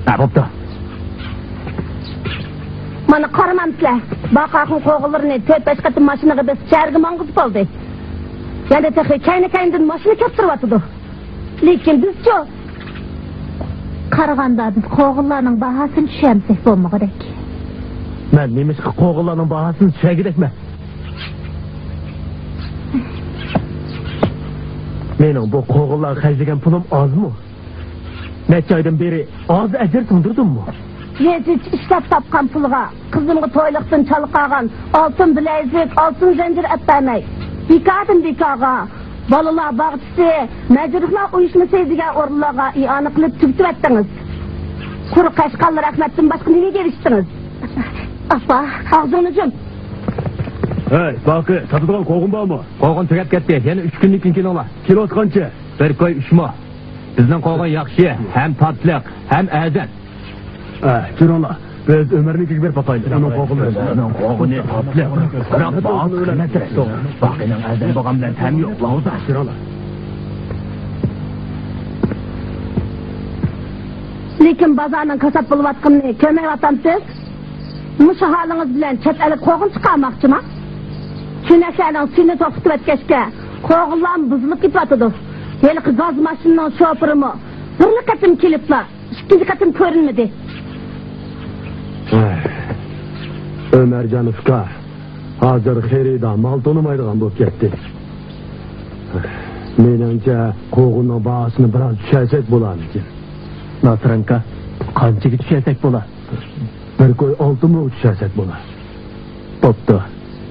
ھە، بوپتۇ. قارىمامسىلەر، باقاخۇن قوغۇنلىرىنى تۆت-بەش قېتىم ماشىنىغا بېسىپ، شەھەرگە ماڭغۇزۇپ بولدى. يەنە تېخى كەينى-كەينىدىن ماشىنا كەپتۈرۈۋاتىدۇ. لېكىن بىزچۇ؟ قارىغاندا بىز قوغۇنلارنىڭ باھاسىنى چۈشەنمىسەك بولمىغۇدەك. مەن نېمىشقا قوغۇنلارنىڭ باھاسىنى چۈشەنگۈدەكمەن؟ مېنىڭ بۇ قوغۇنلارغا خەجلىگەن پۇلۇم ئازمۇ؟ نەچچە ئايدىن بېرى ئاز ئەجىر سىڭدۈردۈممۇ؟ يېزىچە ئىشلەپ تاپقان پۇلغا قىزىمغا تويلۇقتىن چالا قالغان ئالتۇن بىلەيزۈك، ئالتۇن زەنجىر ئەپ بەرمەي، بىكاردىن بىكارغا، بالىلار باغچىسى، مەجرۇھلار ئۇيۇشمىسى دېگەن ئورۇنلارغا ئىئانە قىلىپ تۈگىتىۋەتتىڭىز. قۇرۇق قەشقەرلەر ئەخمەتتىن باشقا نېمىگە ئېرىشتىڭىز؟ ئاپا. ئاغزىڭنى جۇم. ھەي، باقى، ساتىدىغان قوغۇن بارمۇ؟ قوغۇن تۈگەپ كەتتى. يەنە ئۈچ كۈندىن كېيىن كېلىڭلار. كىلوسى قانچە؟ بىر كوي ئۈچ مو. بىزنىڭ قوغۇن ياخشى، ھەم تاتلىق، ھەم ئەرزان. ئە، جۈرۈڭلار، بىز ئۆمەرنىڭكىگە بېرىپ باقايلى. ئۇنىڭ قوغۇنلىرى. ئۇنىڭ قوغۇنى تاتلىق، بىراق باھا قىممەترەك. باقىنىڭ ئەرزان بولغان بىلەن تەمى يوق، لاۋزا. جۈرۈڭلار. لېكىن بازارنىڭ كاسات بولۇۋاتقىنىنى كۆرمەيۋاتامسىز؟ مۇشۇ ھالىڭىز بىلەن چەت ئەلگە قوغۇن چىقارماقچىما؟ چۆنەكلەرنىڭ سۈيىنى توختىتىۋەتكەچكە، قوغۇنلارمۇ بۇزۇلۇپ كېتىۋاتىدۇ. ھېلىقى گاز ماشىنىنىڭ شوپۇرىمۇ بىرلا قېتىم كېلىپلا، ئىككىنچى قېتىم كۆرۈنمىدى. ئۆمەرجان ئۇكا، ھازىر خېرىدار مال تونۇمايدىغان بولۇپ كەتتى. مېنىڭچە، قوغۇننىڭ باھاسىنى بىراز چۈشۈرسەك بولارمىكىن؟ ناسىر ئاكا، قانچىگە چۈشۈرسەك بولا؟ بىر كوي ئالتە موغا چۈشۈرسەك بولا. بوپتۇ،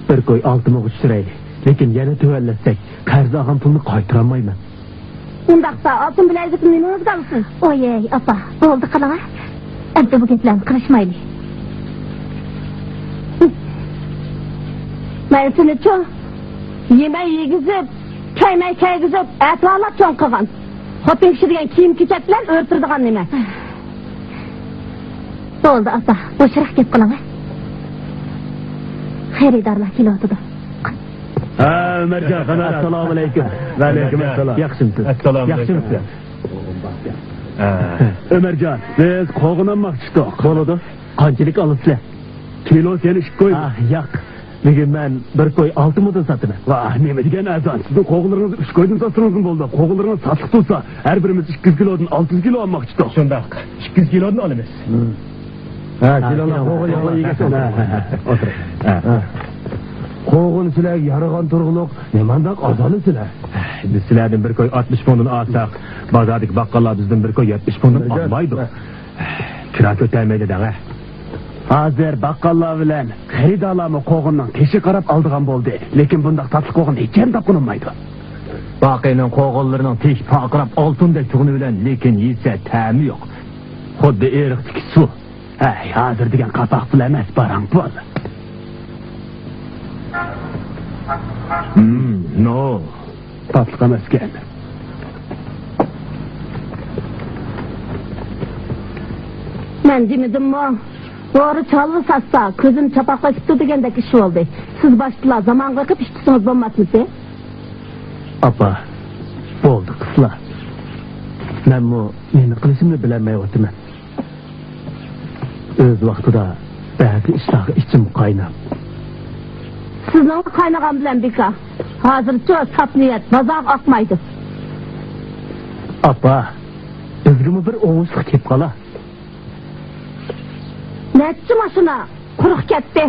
بىر كوي ئالتە موغا چۈشۈرەيلى. لېكىن يەنە تۆۋەنلەتسەك، قەرز ئالغان پۇلنى قايتۇرالمايمەن. ئۇنداقتا ئالتۇن بىلەيزۈكنى نېمىڭىزگە ئالىسىز؟ ئويەي، ئاپا، بولدى قىلىڭە. ئەمدى بۇ گەپلەرنى قىلىشمايلى. مەن سېنىچۇ، يېمەي يېگۈزۈپ، كىيمەي كىيگۈزۈپ، ئەتىۋارلاپ چوڭ قىلغان. خوتۇن كىشى دېگەن كىيىم-كېچەك بىلەن ئۆرە تۇرىدىغان نېمە. بولدى، ئاپا، بوشراق گەپ قىلىڭە. خېرىدارلار كېلىۋاتىدۇ. ھە، ئۆمەرجان، قانداق؟ ئەسسالامۇئەلەيكۇم. ۋەئەلەيكۇم ئەسسالام. ياخشىمۇسىز؟ ئەسسالامۇئەلەيكۇم. ياخشىمۇسىز؟ ھە. ئۆمەرجان، بىز قوغۇن ئالماقچى ئىدۇق. بولىدۇ. قانچىلىك ئالىسىلەر؟ كىلوسى يەنە ئىككى كوي. ئاھ، ياق. بۈگۈن مەن بىر كوي ئالتە مودىن ساتىمەن. ۋاھ، نېمە دېگەن ئەرزان! سىزنىڭ قوغۇنلىرىڭىزنى ئۈچ كويدىن ساتسىڭىزمۇ بولىدۇ. قوغۇنلىرىڭىز تاتلىق تۇرسا، ھەر بىرىمىز ئىككى يۈز كىلودىن ئالتە يۈز كىلو ئالماقچى ئىدۇق. شۇنداق، ئىككى يۈز كىلودىن ئالىمىز. ھە، ھە، كېلىڭلار، كېلىڭلار، قوغۇن يەڭلار يېگەن. ھە، ھە، ھە، ئولتۇرۇڭ. ھە. قوغۇن سىلەرگە يارىغان تۇرغۇلۇق، نېمانداق ئاز ئالىسىلەر؟ بىز سىلەردىن بىر كوي ئاتمىش مودىن ئالساق، بازاردىكى باققاللار بىزدىن بىر كوي يەتمىش مودىن ئالمايدۇ. كىرا كۆتەرمەيلى دەڭە. ھازىر باققاللار بىلەن خېرىدارلارمۇ قوغۇننىڭ تېشىغا قاراپ ئالىدىغان بولدى، لېكىن بۇنداق تاتلىق قوغۇن ھېچيەردە تاپقىلى بولمايدۇ. باقىنىڭ قوغۇنلىرىنىڭ تېشى پارقىراپ ئالتۇندەك تۇرغىنى بىلەن، لېكىن يېسە تەمى يوق. خۇددى ئېرىقتىكى سۇ. ھەي، ھازىر دېگەن قاپاق پۇل ئەمەس، پاراڭ پۇل. ھىم، نو. تاتلىق ئەمەسكەن. مەن دېمىدىممۇ؟ بورا چاللا ساتسا، كۆزۈم چاپاقلىشىپتۇ دېگەندەك ئىش بولدى. سىز باشتىلا زامانغا بېقىپ ئىش تۇتسىڭىز بولماسمىدى؟ ئاپا، بولدى قىسلا. مەنمۇ نېمە قىلىشىمنى بىلەلمەيۋاتىمەن. ئۆز ۋاقتىدا بەزى ئىشلارغا ئىچىم قايناپ. سىزنىڭ قاينىغان بىلەن بىكار. ھازىرچۇ ساپ نىيەت بازارغا ئاقمايدۇ. ئاپا، بىزگىمۇ بىر ئوڭۇشلۇق كېلىپ قالا. نەچچە ماشىنا قۇرۇق كەتتى.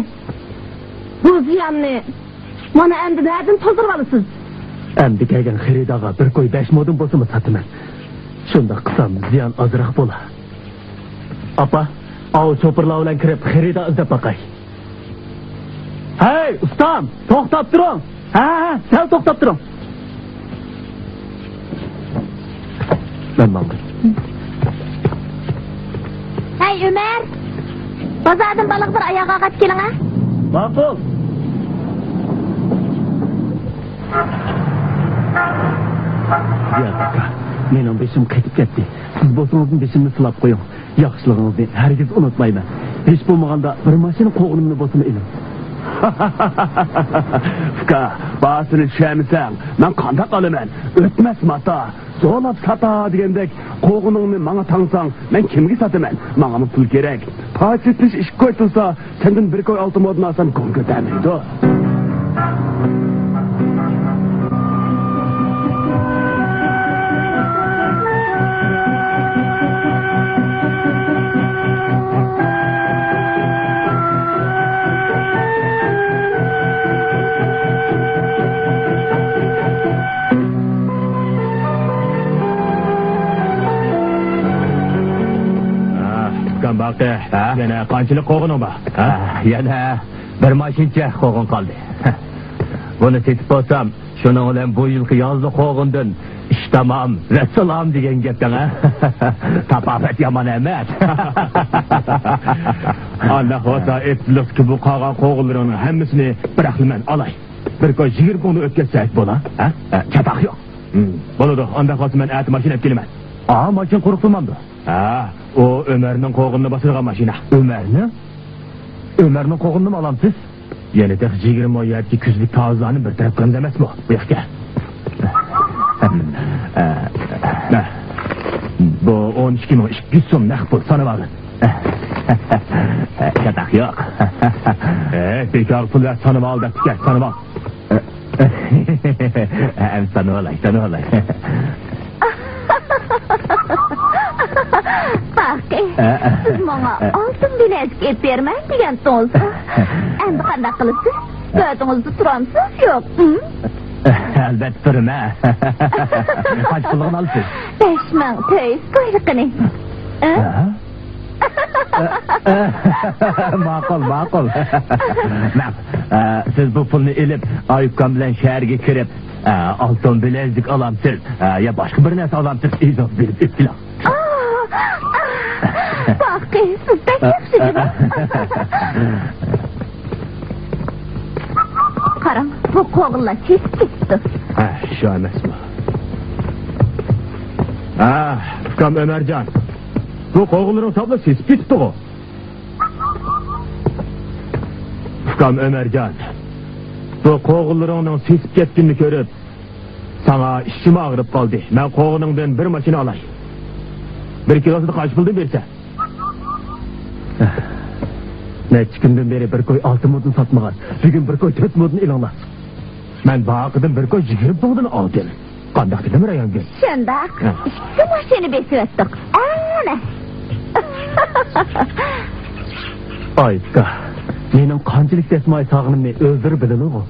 بۇ زىياننى مانا ئەمدى نەدىن توزۇرۇۋالىسىز؟ ئەمدى كەلگەن خېرىدارغا بىر كوي بەش مودىن بولسىمۇ ساتىمەن. شۇنداق قىلسام زىيان ئازراق بولا. ئاپا، ئاۋۇ شوپۇرلار بىلەن كىرىپ خېرىدار ئىزدەپ باقاي. ھەي، ئۇستام، توختاپ تۇرۇڭ. ھە، ھە، ھە، سەل توختاپ تۇرۇڭ. مەن ماڭدىم. ھەي، ئۆمەر! بازاردىن بالىغا بىر ئاياغ ئاغاچ كېلىڭە. ماقۇل. زىياد ئاكا، مېنىڭ بېشىم قېتىپ كەتتى. سىز بولسىڭىزمۇ بېشىمنى سىلاپ قويۇڭ. ياخشىلىقىڭىزنى ھەرگىز ئۇنتۇمايمەن. ھېچ بولمىغاندا بىر ماشىنا قوغۇنۇمنى بولسىمۇ ئېلىڭ. ئۇكا، باھاسىنى چۈشەنمىسەڭ، مەن قانداق ئالىمەن؟ ئۆتمەس ماتا، زورلاپ ساتا دېگەندەك، قوغۇنۇڭنى ماڭا تاڭساڭ، مەن كىمگە ساتىمەن؟ ماڭىمۇ پۇل كېرەك. پاچ سېتىش ئىككى كوي تۇرسا، سەندىن بىر كوي ئالتۇن مودىن ئالسام، گۇڭ كۆتەرمەيدۇ. ئۇكام باقى، ھە؟ يەنە قانچىلىك قوغۇنۇڭ بار؟ ھە؟ يەنە بىر ماشىنىچە قوغۇن قالدى. بۇنى سېتىپ بولسام، شۇنىڭ بىلەن بۇ يىلقى يازلىق قوغۇندىن ئىش تامام، ۋەسسالام دېگەن گەپتىڭ، ھە؟ تاپاۋەت يامان ئەمەس. ئانداق بولسا، ئېيتىلىسىكى، بۇ قالغان قوغۇنلىرىڭنىڭ ھەممىسىنى بىراقلا مەن ئالاي. بىر كوي يىگىرمە كوڭنى ئۆتكۈزسەك بولا، ھە؟ ھە، چاتاق يوق. ھىم، بولىدۇ. ئانداق بولسا مەن ئەتە ماشىنا ئەپ كېلىمەن. ئا، ماشىنا قۇرۇق تۇرمامدۇ؟ ھە، ئۇ ئۆمەرنىڭ قوغۇنىنى باسىدىغان ماشىنا. ئۆمەرنىڭ؟ ئۆمەرنىڭ قوغۇنىنىمۇ ئالامسىز؟ يەنە تېخى يىگىرمە مو يەردىكى كۈزلۈك تازىلارنى بىر تەرەپ قىلىمىز ئەمەسمۇ؟ بۇ ياققا كەل. بۇ ئون ئىككى مىڭ ئىككى يۈز سوم نەق پۇل، سانىۋالدىم. چاتاق يوق. ھەي، بىكار پۇل ۋە سانىۋال دەپتىكەن، سانىۋال. ئەمدى سانىۋالاي، سانىۋالاي. باقى، ئە، ئە، سىز ماڭا ئە. ئالتۇن بىلەزىك ئېلىپ بېرىمەن دېگەنتىڭىز. ئەمدى قانداق قىلىسىز؟ ۋەدىڭىزدە تۇرامسىز يوق؟ ھىم؟ ئەلۋەتتە تۇرىمەن. قانچە پۇللۇقىنى ئالىسىز؟ بەش مىڭ تۆت يۈز كويلۇقىنى. ئە؟ ھە؟ ماقۇل، ماقۇل. مەن، ئە، سىز بۇ پۇلنى ئېلىپ، ئايۇپكام بىلەن شەھەرگە كىرىپ، ئە، ئالتۇن بىلەزىك ئالامسىز، ئە، يا باشقا بىر نەرسە ئالامسىز، ئۆزىڭىز بىلىپ ئېلىپ كېلىڭ. ئا، ئا، باقى، سىز بەك ياخشى جۇمۇ. قاراڭ، بۇ قوغۇنلار چېچىپ كېتىپتۇ. ھە، شۇ ئەمەسمۇ؟ ھە، ئۇكام ئۆمەرجان، بۇ قوغۇنلىرىڭ ساپلا سېسىپ كېتىپتىغۇ. ئۇكام ئۆمەرجان، بۇ قوغۇنلىرىڭنىڭ سېسىپ كەتكىنىنى كۆرۈپ، ساڭا ئىچىم ئاغرىپ قالدى. مەن قوغۇنۇڭدىن بىر ماشىنا ئالاي. بىر كىلوسىدا قانچە پۇلدىن بېرىسەن؟ نەچچە كۈندىن بېرى بىر كوي ئالتە مودىن ساتمىغان. بۈگۈن بىر كوي تۆت مودىن ئېلىڭلار. مەن باقىدىن بىر كوي يىگىرمە مودىن ئالدىم. قانداق دېدىم، رايانگۈل؟ شۇنداق. ھە. ئىككى ماشىنا بېسىۋەتتۇق. ئەنە. ئايكا، مېنىڭ قانچىلىك دەسمايە سالغىنىمنى ئۆزلىرى بىلىدىغۇ.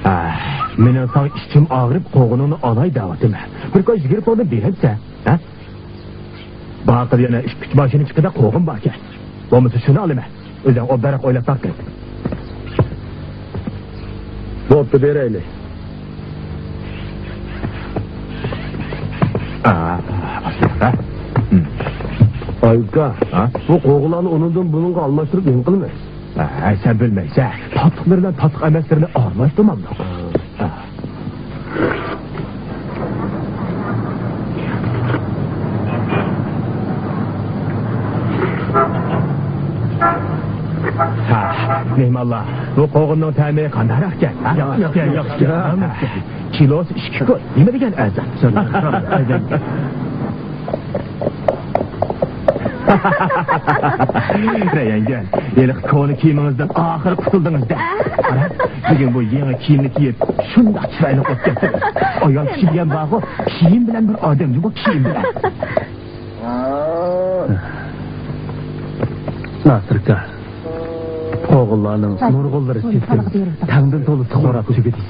ئاھ، مېنىڭ ساڭا ئىچىم ئاغرىپ، قوغۇنۇڭنى ئالاي دەۋاتىمەن. بىر كوي يىگىرمە مودىن بېرەمسەن، ھە؟ باقىدا يەنە ئىككى ئۈچ ماشىنا چىقىدە قوغۇن باركەن. بولمىسا شۇنى ئالىمەن. ئۆزۈڭ ئوبدانراق ئويلاپ باققىن. بوپتۇ، بېرەيلى. ئا، ئا، ئا. ئايۇكا، ھە؟ بۇ قوغۇنلارنى ئۇنىڭدىن بۇنىڭغا ئالماشتۇرۇپ نېمە قىلىمىز؟ ھە، سەن بىلمەيسەن. تاتلىقلىرى بىلەن تاتلىق ئەمەسلىرىنى ئارىلاشتۇرمامدۇ؟ ھە. ھە، مېھمانلار، بۇ قوغۇننىڭ تەمى قانداقراقكەن، ھە؟ ياخشىكەن، ياخشىكەن. كىلوسى ئىككى كوي. نېمە دېگەن ئەرزان؟ رەيەنگۈل، ھېلىقى كونا كىيىمىڭىزدىن ئاخىرى قۇتۇلدىڭىز-دە. قارا، بۈگۈن بۇ يېڭى كىيىمنى كىيىپ، شۇنداق چىرايلىق بولۇپ كەتتىڭىز. ئايال كىشى دېگەن بارغۇ، كىيىم بىلەن بىر ئادەم جۇمۇ، كىيىم بىلەن. ناسىركا، قوغۇنلارنىڭ نۇرغۇنلىرى سېسىپ، تەڭدىن تولىسى خوراپ تۈگىدى.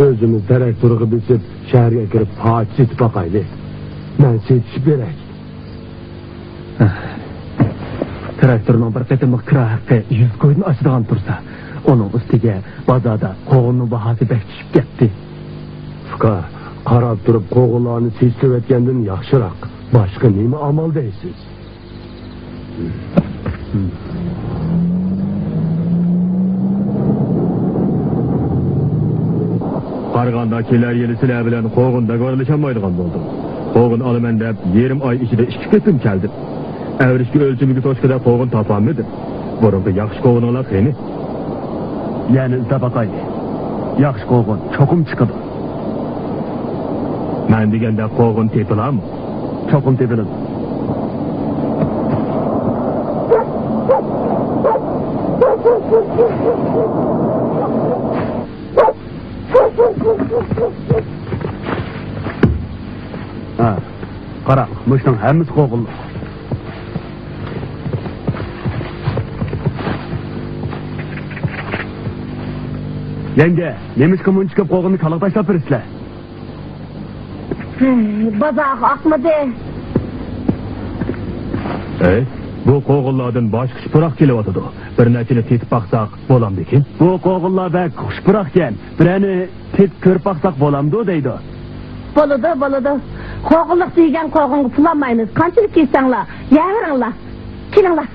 ئۆزىمىز تىراكتورغا بېسىپ، شەھەرگە كىرىپ پاچە سېتىپ باقايلى. مەن سېتىشىپ بېرەي. تىراكتورنىڭ بىر قېتىملىق كىرا ھەققى يۈز كويدىن ئاشىدىغان تۇرسا، ئۇنىڭ ئۈستىگە بازاردا قوغۇننىڭ باھاسى بەك چۈشۈپ كەتتى. ئۇكا، قاراپ تۇرۇپ قوغۇنلارنى سېسىۋەتكەندىن ياخشىراق. باشقا نېمە ئامال دەيسىز؟ قارىغاندا، كېلەر يىلى سىلەر بىلەن قوغۇن داگۋارلىشالمايدىغان بولدۇم. قوغۇن ئالىمەن دەپ، يېرىم ئاي ئىچىدە ئىككى قېتىم كەلدىم. ئەۋرىشكە، ئۆلچىمىگە توشقىدە قوغۇن تاپالمىدىم. بۇرۇنقى ياخشى قوغۇنۇڭلار قېنى؟ يەنە ئىزدەپ باقايلى. ياخشى قوغۇن چوقۇم چىقىدۇ. مەن دېگەندە، قوغۇن تېپىلامۇ؟ چوقۇم تېپىلىدۇ. ھە، قارا، مۇشۇنىڭ ھەممىسى قوغۇنلۇق. يەڭگە، نېمىشقا مۇنچە كۆپ قوغۇننى كالاغا تاشلاپ بېرىسىلەر؟ بازارغا ئاقمىدى. ئەي، بۇ قوغۇنلاردىن باشقا خۇش پۇراق كېلىۋاتىدۇ. بىر نەچچىنى تېتىپ باقساق بولامدىكىن؟ بۇ قوغۇنلار بەك خۇش پۇراقكەن. بىرەرنى تېتىپ كۆرۈپ باقساق بولامدۇ دەيدۇ. بولىدۇ، بولىدۇ. قوغۇنلۇق دېگەن قوغۇنغا پۇل ئالمايمىز. قانچىلىك كىيسەڭلار، يەۋېرىڭلار. كېلىڭلار.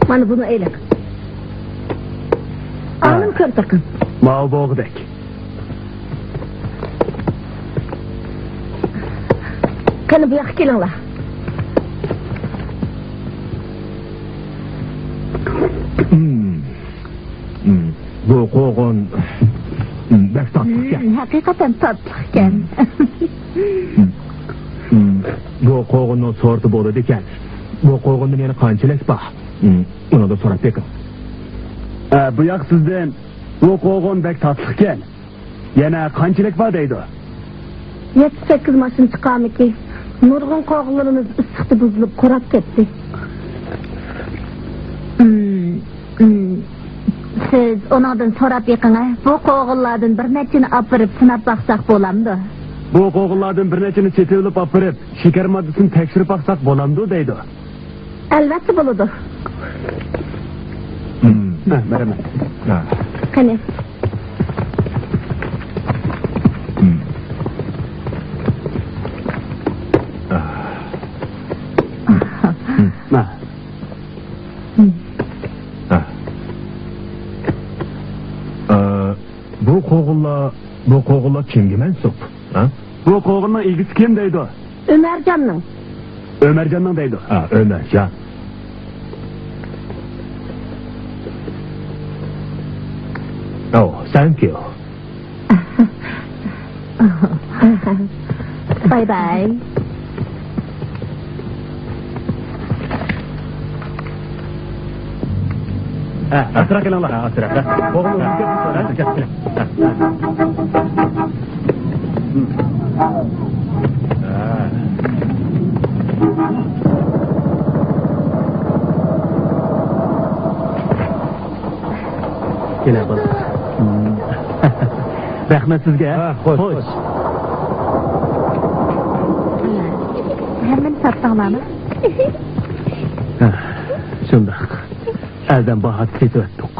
مانا بۇنى ئېلىڭ. ئانىم ھە. كۆرۈپ بېقىڭ. ماۋۇ بولغۇدەك. قېنى، بۇ ياققا كېلىڭلار. مم. مم. بۇ قوغۇن، مم، بەك تاتلىقكەن. مم، ھەقىقەتەن تاتلىقكەن. مم. مم. بۇ قوغۇننىڭ سورتى بولىدىكەن. بۇ قوغۇندىن يەنە قانچىلىك بار؟ مم. ئۇنى سوراپ بېقىڭ. ئە، بۇ ياق سىزدىن. بۇ قوغۇن بەك تاتلىقكەن. يەنە قانچىلىك بار دەيدۇ؟ يەتتە-سەككىز ماشىنا چىقارمىكى؟ نۇرغۇن قوغۇنلىرىمىز ئىسسىقتا بۇزۇلۇپ، قۇراپ كەتتى. ئىم، ئىم. سىز ئۇنىڭدىن سوراپ بېقىڭە، بۇ قوغۇنلاردىن بىر نەچچىنى ئاپىرىپ سىناپ باقساق بولامدۇ؟ بۇ قوغۇنلاردىن بىر نەچچىنى سېتىۋېلىپ ئاپىرىپ، شېكەر ماددىسىنى تەكشۈرۈپ باقساق بولامدۇ دەيدۇ. ئەلۋەتتە بولىدۇ. مم. ھە، بېرىمەن. ھە. قېنى. مم. ھە. مم. ھە. ھە. ئە، بۇ قوغۇنلار، بۇ قوغۇنلار كىمگە مەنسۇپ؟ ھە؟ بۇ قوغۇننىڭ ئىگىسى كىم دەيدۇ؟ ئۆمەرجاننىڭ. ئۆمەرجاننىڭ دەيدۇ. ھە، ئۆمەرجان. ئو، thank you. باي باي. ھە، ئاسراق كېلىڭلار. ھە، ئاسراق. ھە. بولغان بولسا كەل، كەل، كەل. ھە. كېلە، بالا. رەھمەت سىزگە. ھە، خوش، خوش. خوش. ھەممىنى ساتتىڭلارمۇ؟ ھە، شۇنداق. ئەردەم باھاسىنى سېتىۋەتتۇق.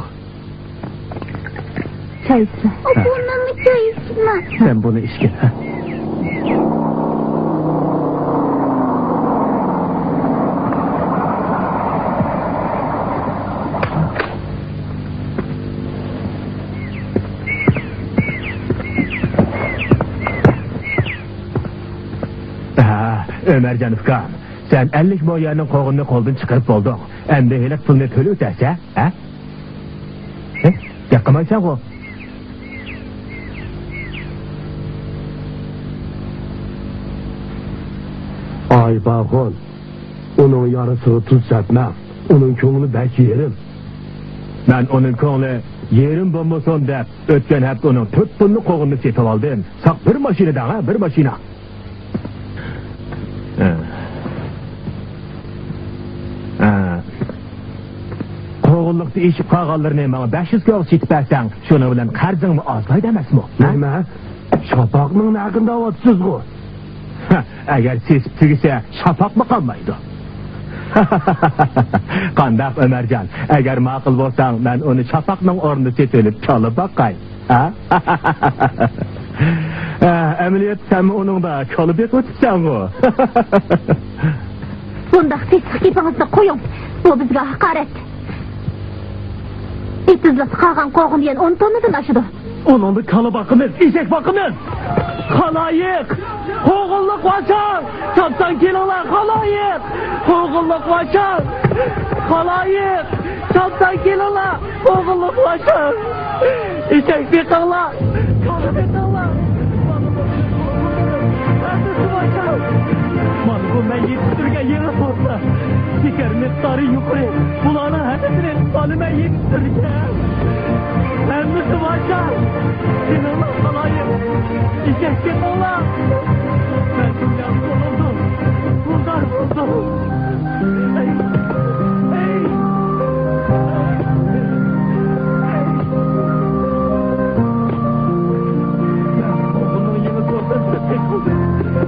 چاي ئىچسە. ھە. بۇنىمۇ چاي ئىچمە. سەن بۇنى ئىچكىن، ھە. ھە، ئۆمەرجان ئۇكام، سەن ئەللىك مو يەرنىڭ قوغۇنىنى قولدىن چىقىرىپ بولدۇڭ. ئەمدى ھېلىقى پۇلنى تۆلىۋېتەرسەن، ھە؟ ھە؟ گەپ قىلمايسەنغۇ؟ ئاي باغۇن، ئۇنىڭ يارىسىغا تۇز سەپمەڭ. ئۇنىڭ كۆڭلى بەك يېرىم. مەن ئۇنىڭ كۆڭلى يېرىم بولمىسۇن دەپ، ئۆتكەن ھەپتە ئۇنىڭ تۆت توننا قوغۇنىنى سېتىۋالدىم. ساق بىر ماشىنا دەڭ، ھە، بىر ماشىنا. ھە. ھە. قوغۇنلۇقتا ئېشىپ قالغانلىرىنى ماڭا بەش يۈز كوغا سېتىپ بەرسەڭ، شۇنىڭ بىلەن قەرزىڭمۇ ئازلايدۇ ئەمەسمۇ؟ ھە؟ نېمە؟ شاپاقنىڭ ھەققىنى دەۋاتىسىزغۇ؟ ھە، ئەگەر سېسىپ تۈگىسە، شاپاقمۇ قالمايدۇ. قانداق، ئۆمەرجان؟ ئەگەر ماقۇل بولساڭ، مەن ئۇنى شاپاقنىڭ ئورنىدا سېتىۋېلىپ، كالا باقاي. ھە؟ ھە، ئەمەلىيەتتە سەنمۇ ئۇنىڭدا كالا بېقىۋېتىپسەنغۇ؟ بۇنداق سېسىق گېپىڭىزنى قويۇڭ. بۇ بىزگە ھاقارەت. ئېتىزلىقتا قالغان قوغۇن دېگەن ئون توننىدىن ئاشىدۇ. ئۇنىڭدا كالا باقىمىز، ئېشەك باقىمىز. خالايىق! قوغۇنلۇق ۋاشاڭ! چاپسان كېلىڭلار، خالايىق! قوغۇنلۇق ۋاشاڭ! خالايىق! چاپسان كېلىڭلار، قوغۇنلۇق ۋاشاڭ! ئېشەك بېقىڭلار، كالا بېقىڭلار! مانا بۇ مەن يېتىشتۈرگەن يېڭى سورتلار. شېكەر مىقدارى يۇقىرى. بۇلارنىڭ ھەممىسىنى بالىمەن يېتىشتۈرگەن. ھەممىسى ۋاشاڭ. كېلىڭلار خالايىق. ئېشەك بېقىڭلار. مەن دۇنيا بولدۇم. پۇلدار بولدۇم. ئەي، ئەي. بۇنىڭ يېڭى سورتىنى تەتقىق قىلدى.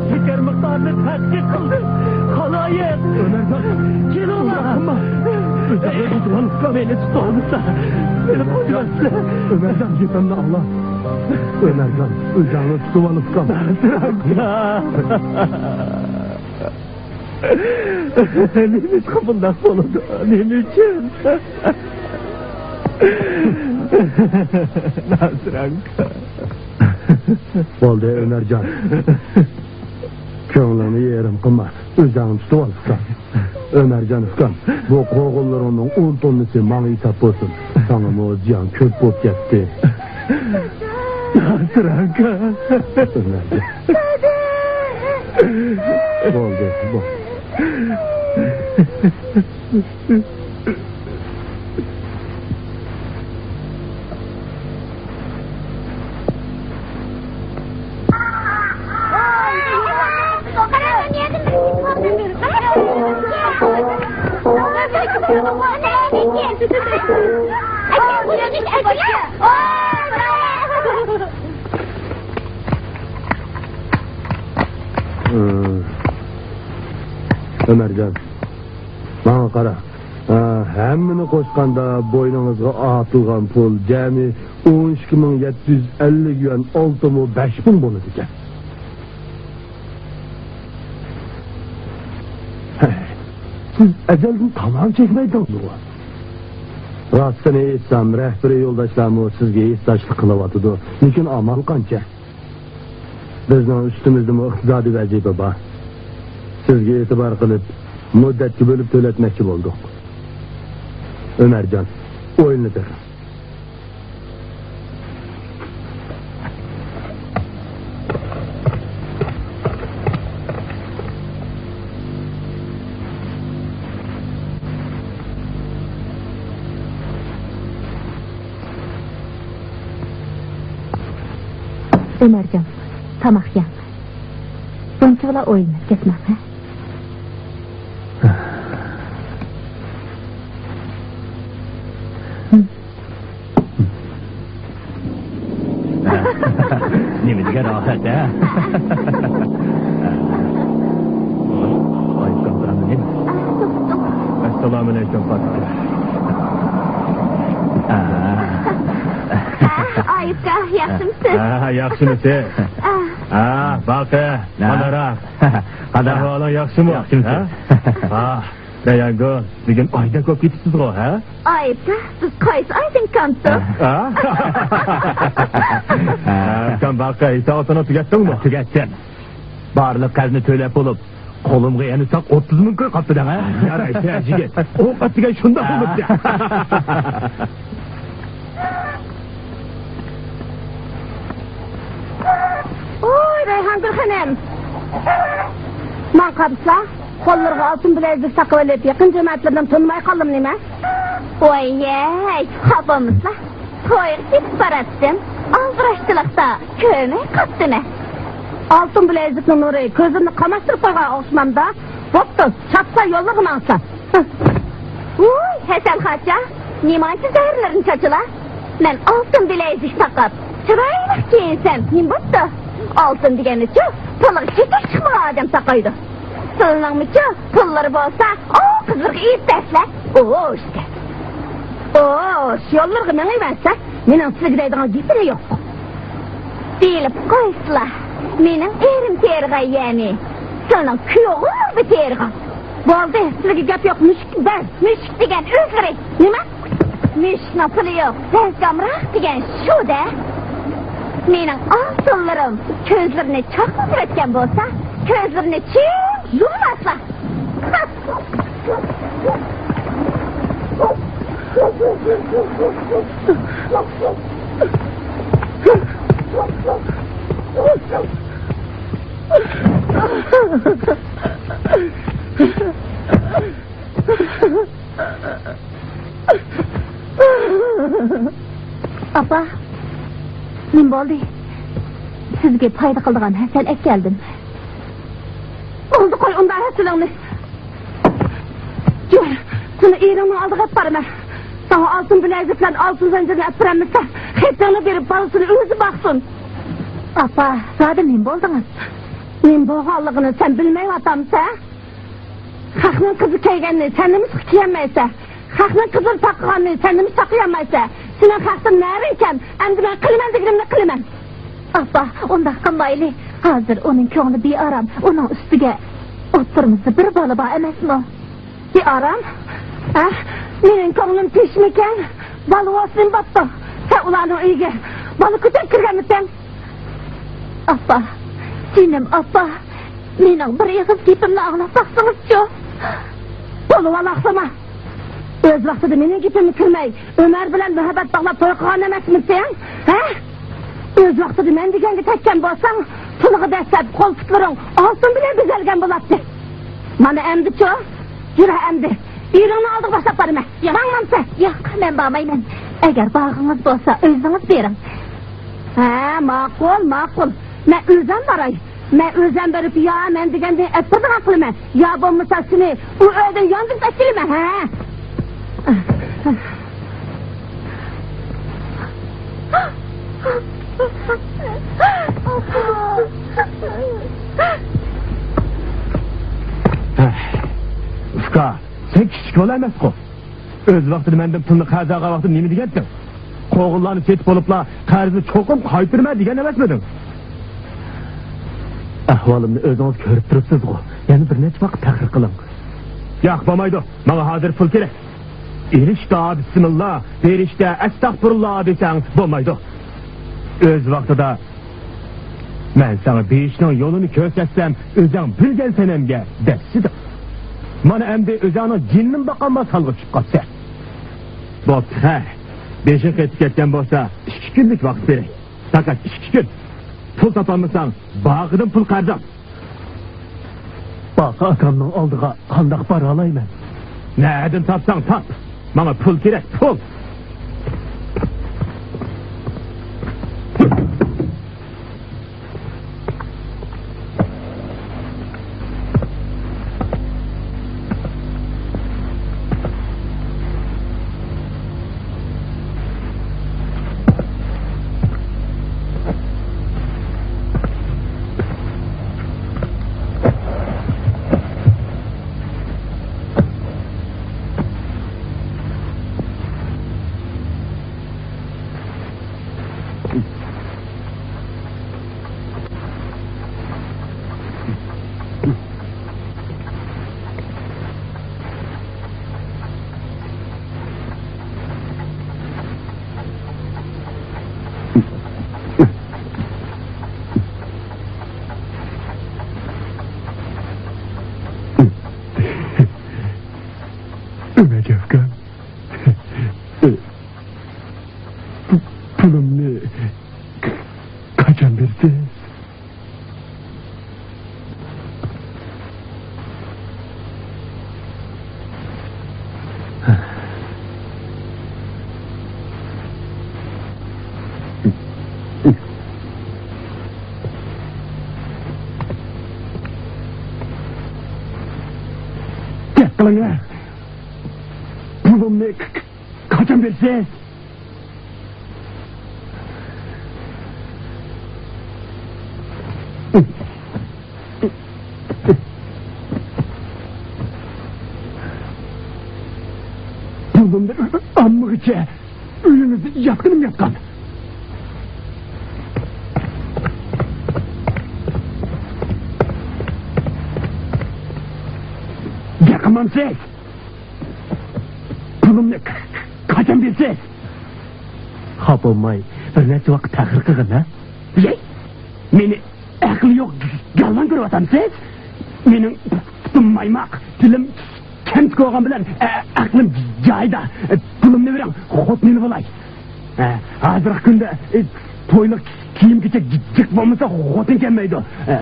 شېكەر مىقدارىنى تەتقىق قىلدى. خالايىق! ئۆمەرجان! كېلىڭلار! ئۇنداق قىلما! ئۆزۈڭنى تۇتۇۋال، ئۇكام! مېنى تۇتۇۋالمىسا، مېنى قويماسلار! ئۆمەرجان، گېپىمنى ئاڭلا! ئۆمەرجان، ئۆزۈڭنى تۇتۇۋال، ئۇكام! نېمىشقا بۇنداق بولىدۇ؟ نېمە ئۈچۈن؟ نازىر ئاكا. بولدى، ئۆمەرجان. كۆڭلۈڭنى يېرىم قىلما. ئۆزۈڭنى تۇتۇۋال، ئۇكام. ئۆمەرجان ئۇكام، بۇ قوغۇنلىرىڭنىڭ ئون توننىسى ماڭا ھېساب بولسۇن. ساڭىمۇ زىيان كۆپ بولۇپ كەتتى. نازىر ئاكا. بولدى، بولدى. ئۆمەرجان، ماڭا قارا. ھە، ھەممىنى قوشقاندا بوينىڭىزغا ئارتىلغان پۇل جەمئىي ئون ئىككى مىڭ يەتتە يۈز ئەللىك يۈەن ئالتىنمۇ بەش مىڭ بولىدىكەن. ھەي، سىز ئەزەلدىن تاماكا چەكمەيدىڭىزغۇ؟ راستىنى ئېيتسام، رەھبىرىي يولداشلارمۇ سىزگە ھېسداشلىق قىلىۋاتىدۇ. لېكىن ئامال قانچە؟ بىزنىڭ ئۈستىمىزدىمۇ ئىقتىسادىي ۋەزىپە بار. سىزگە ئېتىبار قىلىپ، مۇددەتكە بۆلۈپ تۆلەتمەكچى بولدۇق. ئۆمەرجان، ئويلىنىۋېرىڭ. ئۆمەرجان، تاماق يەڭ. بۇنچىۋالا ئويلىنىپ كەتمەڭ، ھە؟ نېمە دېگەن راھەت، ھە؟ ئەسسالامۇئەلەيكۇم، پاتىكە. ئايۇپكا، ياخشىمۇسىز؟ ھە، ياخشىمۇسىز؟ ھە، باقى، قانداقراق؟ قانداق؟ ئەھۋالىڭ ياخشىمۇ؟ ياخشىمۇسىز؟ ھە؟ رەيھانگۈل، بۈگۈن ئايدەك بولۇپ كېتىپسىزغۇ، ھە؟ ئايۇپكا، سىز قايسى ئايدىن كانتو؟ ھە؟ ھە، ئۇكام، باقى، ھېساباتنى تۈگەتتىڭمۇ؟ تۈگەتتىم. بارلىق قەرزنى تۆلەپ بولۇپ، قولۇمغا يەنە ساق ئوتتۇز مىڭ كوي قاپتۇ دەڭ، ھە؟ يارايسەن، يىگىت. ئوق ئاتتىكەن شۇنداق بولۇپتۇ. ۋوي، رەيھانگۈل خېنىم! ماڭا قارىسا، قوللىرىغا ئالتۇن بىلەزۈك تاقىۋېلىپ، يېقىن جامائەتلىرىدىن تونۇماي قالدىممۇ نېمە؟ ۋاي، ھەي، خاپا بولمىسىلا، تويغا كېتىپ باراتتىم. ئالدىراشچىلىقتا كۆرمەي قاپتىمەن. ئالتۇن بىلەزۈكنىڭ نۇرى كۆزۈمنى قاماشتۇرۇپ قويغان ئوخشىمامدا؟ بوپتۇ، چاپسان يوللىرىغا ماڭسا. ۋوي، ھەسەل خاچا، نېمانچە زەھەرلىرىنى چاچىلا. مەن ئالتۇن بىلەزۈك تاقاپ، چىرايلىق كىيىنسەم نېمە بوپتۇ؟ ئالتۇن دېگەننىچۇ، پۇلىغا چېكىش چىقمىغان ئادەم تاقايدۇ. سىلىنىڭمۇچۇ پۇللىرى بولسا، ئۇ قىزلىرىغا ئېيتىپ بەرسىلە. ئوش دەپ. ئوش، يوللىرىغا مېڭىۋەرسە، مېنىڭ سىزگە دەيدىغان گېپىم يوق. بىلىپ قويسىلا، مېنىڭ ئېرىم تېرىغان يەرنى سىلىنىڭ كۈيئوغۇللىرى تېرىغان. بولدى، سىزگە گەپ يوق، مۈشۈك بەر. مۈشۈك دېگەن ئۆزلىرى. نېمە؟ مۈشۈكنىڭ پۇلى يوق، بەلكى ئامراق دېگەن شۇ-دە. مېنىڭ ئالتۇنلىرىم كۆزلىرىنى چاقنىتىۋەتكەن بولسا، كۆزلىرىنى چىڭ يۇمماسلا. ئاپا، نېمە بولدى؟ سىزگە پايدا قىلىدىغان ھەسەل ئەكەلدىم. بولدى، قوي ئۇنداق ھەسىلىڭنى. يۈر، سېنى ئېرىڭنىڭ ئالدىغا ئېلىپ بارىمەن. ساڭا ئالتۇن بىلەزىك بىلەن ئالتۇن زەنجىرنى ئېلىپ بېرەلمىسە، خېتىڭنى بېرىپ بالىسىنى ئۆزى باقسۇن. ئاپا، زادى نېمە بولدىڭىز؟ نېمە بولغانلىقىنى سەن بىلمەيۋاتامسەن؟ خەقنىڭ قىزى كىيگەننى سەن نېمىشقا كىيەلمەيسەن؟ خەقنىڭ قىزىنى تاقىغاننى سەن نېمىشقا تاقىيالمايسەن؟ سېنىڭ خەقتىن نەرىڭ كەم، ئەمدى مەن قىلىمەن دېگىنىمنى قىلىمەن. ئاپا، ئۇنداق قىلمايلى. ھازىر ئۇنىڭ كۆڭلى بىئارام، ئۇنىڭ ئۈستىگە ئوتتۇرىمىزدا بىر بالا بار ئەمەسمۇ؟ بىئارام؟ ھە؟ مېنىڭ كۆڭلۈم تىنچمىكەن؟ بالا بولسىمۇ بوپتۇ. سەن ئۇلارنىڭ ئۆيىگە بالا كۆتۈرۈپ كىرگەنمىسەن؟ ئاپا، جېنىم ئاپا، مېنىڭ بىر ئېغىز گېپىمنى ئاڭلاپ باقسىڭىزچۇ؟ بولۇۋالاقسىما؟ ئۆز ۋاقتىدا مېنىڭ گېپىمنى كىرمەي، ئۆمەر بىلەن مۇھەببەت باغلاپ توي قىلغان ئەمەسمىسەن؟ ھە؟ ئۆز ۋاقتىدا مەن دېگەنگە تەگكەن بولساڭ، پۇلىغا دەسسەپ قول-پۇتلىرىڭ ئالتۇن بىلەن بېزەلگەن بولاتتى. مانا ئەمدىچۇ؟ يۈر ئەمدى. ئېرىڭنىڭ ئالدىغا باشلاپ بارىمەن. ياق. ماڭمامسەن؟ ياق، مەن بارمايمەن. ئەگەر بارغىڭىز بولسا، ئۆزىڭىز بېرىڭ. ھە، ماقۇل، ماقۇل. مەن ئۆزۈم باراي. مەن ئۆزۈم بېرىپ، يا مەن دېگەندىن ئەتتۈرىدىغان قىلىمەن، يا بولمىسا سېنى ئۇ ئۆيدىن ياندۇرۇپ ئەكېلىمەن، ھە. ئۇكا، سەن كىچىك بالا ئەمەسقۇ. ئۆز ۋاقتىدا مەندىن پۇلنى قەرز ئالغان ۋاقتىدا نېمە دېگەنتىڭ؟ قوغۇنلارنى سېتىپ بولۇپلا، قەرزنى چوقۇم قايتۇرىمەن دېگەن ئەمەسمىدىڭ؟ ئەھۋالىمنى ئۆزىڭىز كۆرۈپ تۇرۇپسىزغۇ. يەنە بىر نەچچە ۋاقىت تەخىر قىلىڭ. ياق، بولمايدۇ. ماڭا ھازىر پۇل كېرەك. ئېلىشتا بىسمىللا، بېرىشتە ئەستەغپۇرۇللا دېسەڭ بولمايدۇ. ئۆز ۋاقتىدا مەن ساڭا بېرىشنىڭ يولىنى كۆرسەتسەم، ئۆزۈڭ بىلگەن سەنەمگە دەسسىدىڭ. مانا ئەمدى ئۆزۈڭنىڭ جېنىنىمۇ باقالماس ھالغا چۈشۈپ قاپسەن. بوپتۇ، خەير. بېشىڭ قېتىپ كەتكەن بولسا، ئىككى كۈنلۈك ۋاقىت بېرەي. پەقەت ئىككى كۈن. پۇل تاپالمىساڭ، باغىدىن پۇل قەرز ئال. باقا ئاكامنىڭ ئالدىغا قانداق بارالايمەن؟ نەدىن تاپساڭ تاپ. ماڭا پۇل كېرەك، پۇل. ئۆمەر ئاكام، پۇلۇمنى قاچان بېرىسىز؟ گەپ قىلىڭە. پۇلۇمنى قاچان بېرىسىز؟ بۇرنۇمنى ئالمىغۇچە ئۆيىڭىزدە ياتقىنىم ياتقان. گەپ قىلمامسىز؟ پۇلۇمنى قاچان بېرىسىز؟ خاپا بولماي، بىر نەچچە ۋاقىت تەخىر قىلغىن، ھە؟ ھەي، مېنى ئەقلى يوق گالۋاڭ كۆرۈۋاتامسىز؟ مېنىڭ پۇتۇم مايماق، تىلىم كەمتۈك بولغان بىلەن، ئە، ئەقلىم جايىدا. پۇلۇمنى بېرىڭ، خوتۇن ئېلىپ ئالاي. ئە، ھازىرقى كۈندە، ئە، تويلۇق كىيىم-كېچەك جىق بولمىسا خوتۇن كەلمەيدۇ. ئە،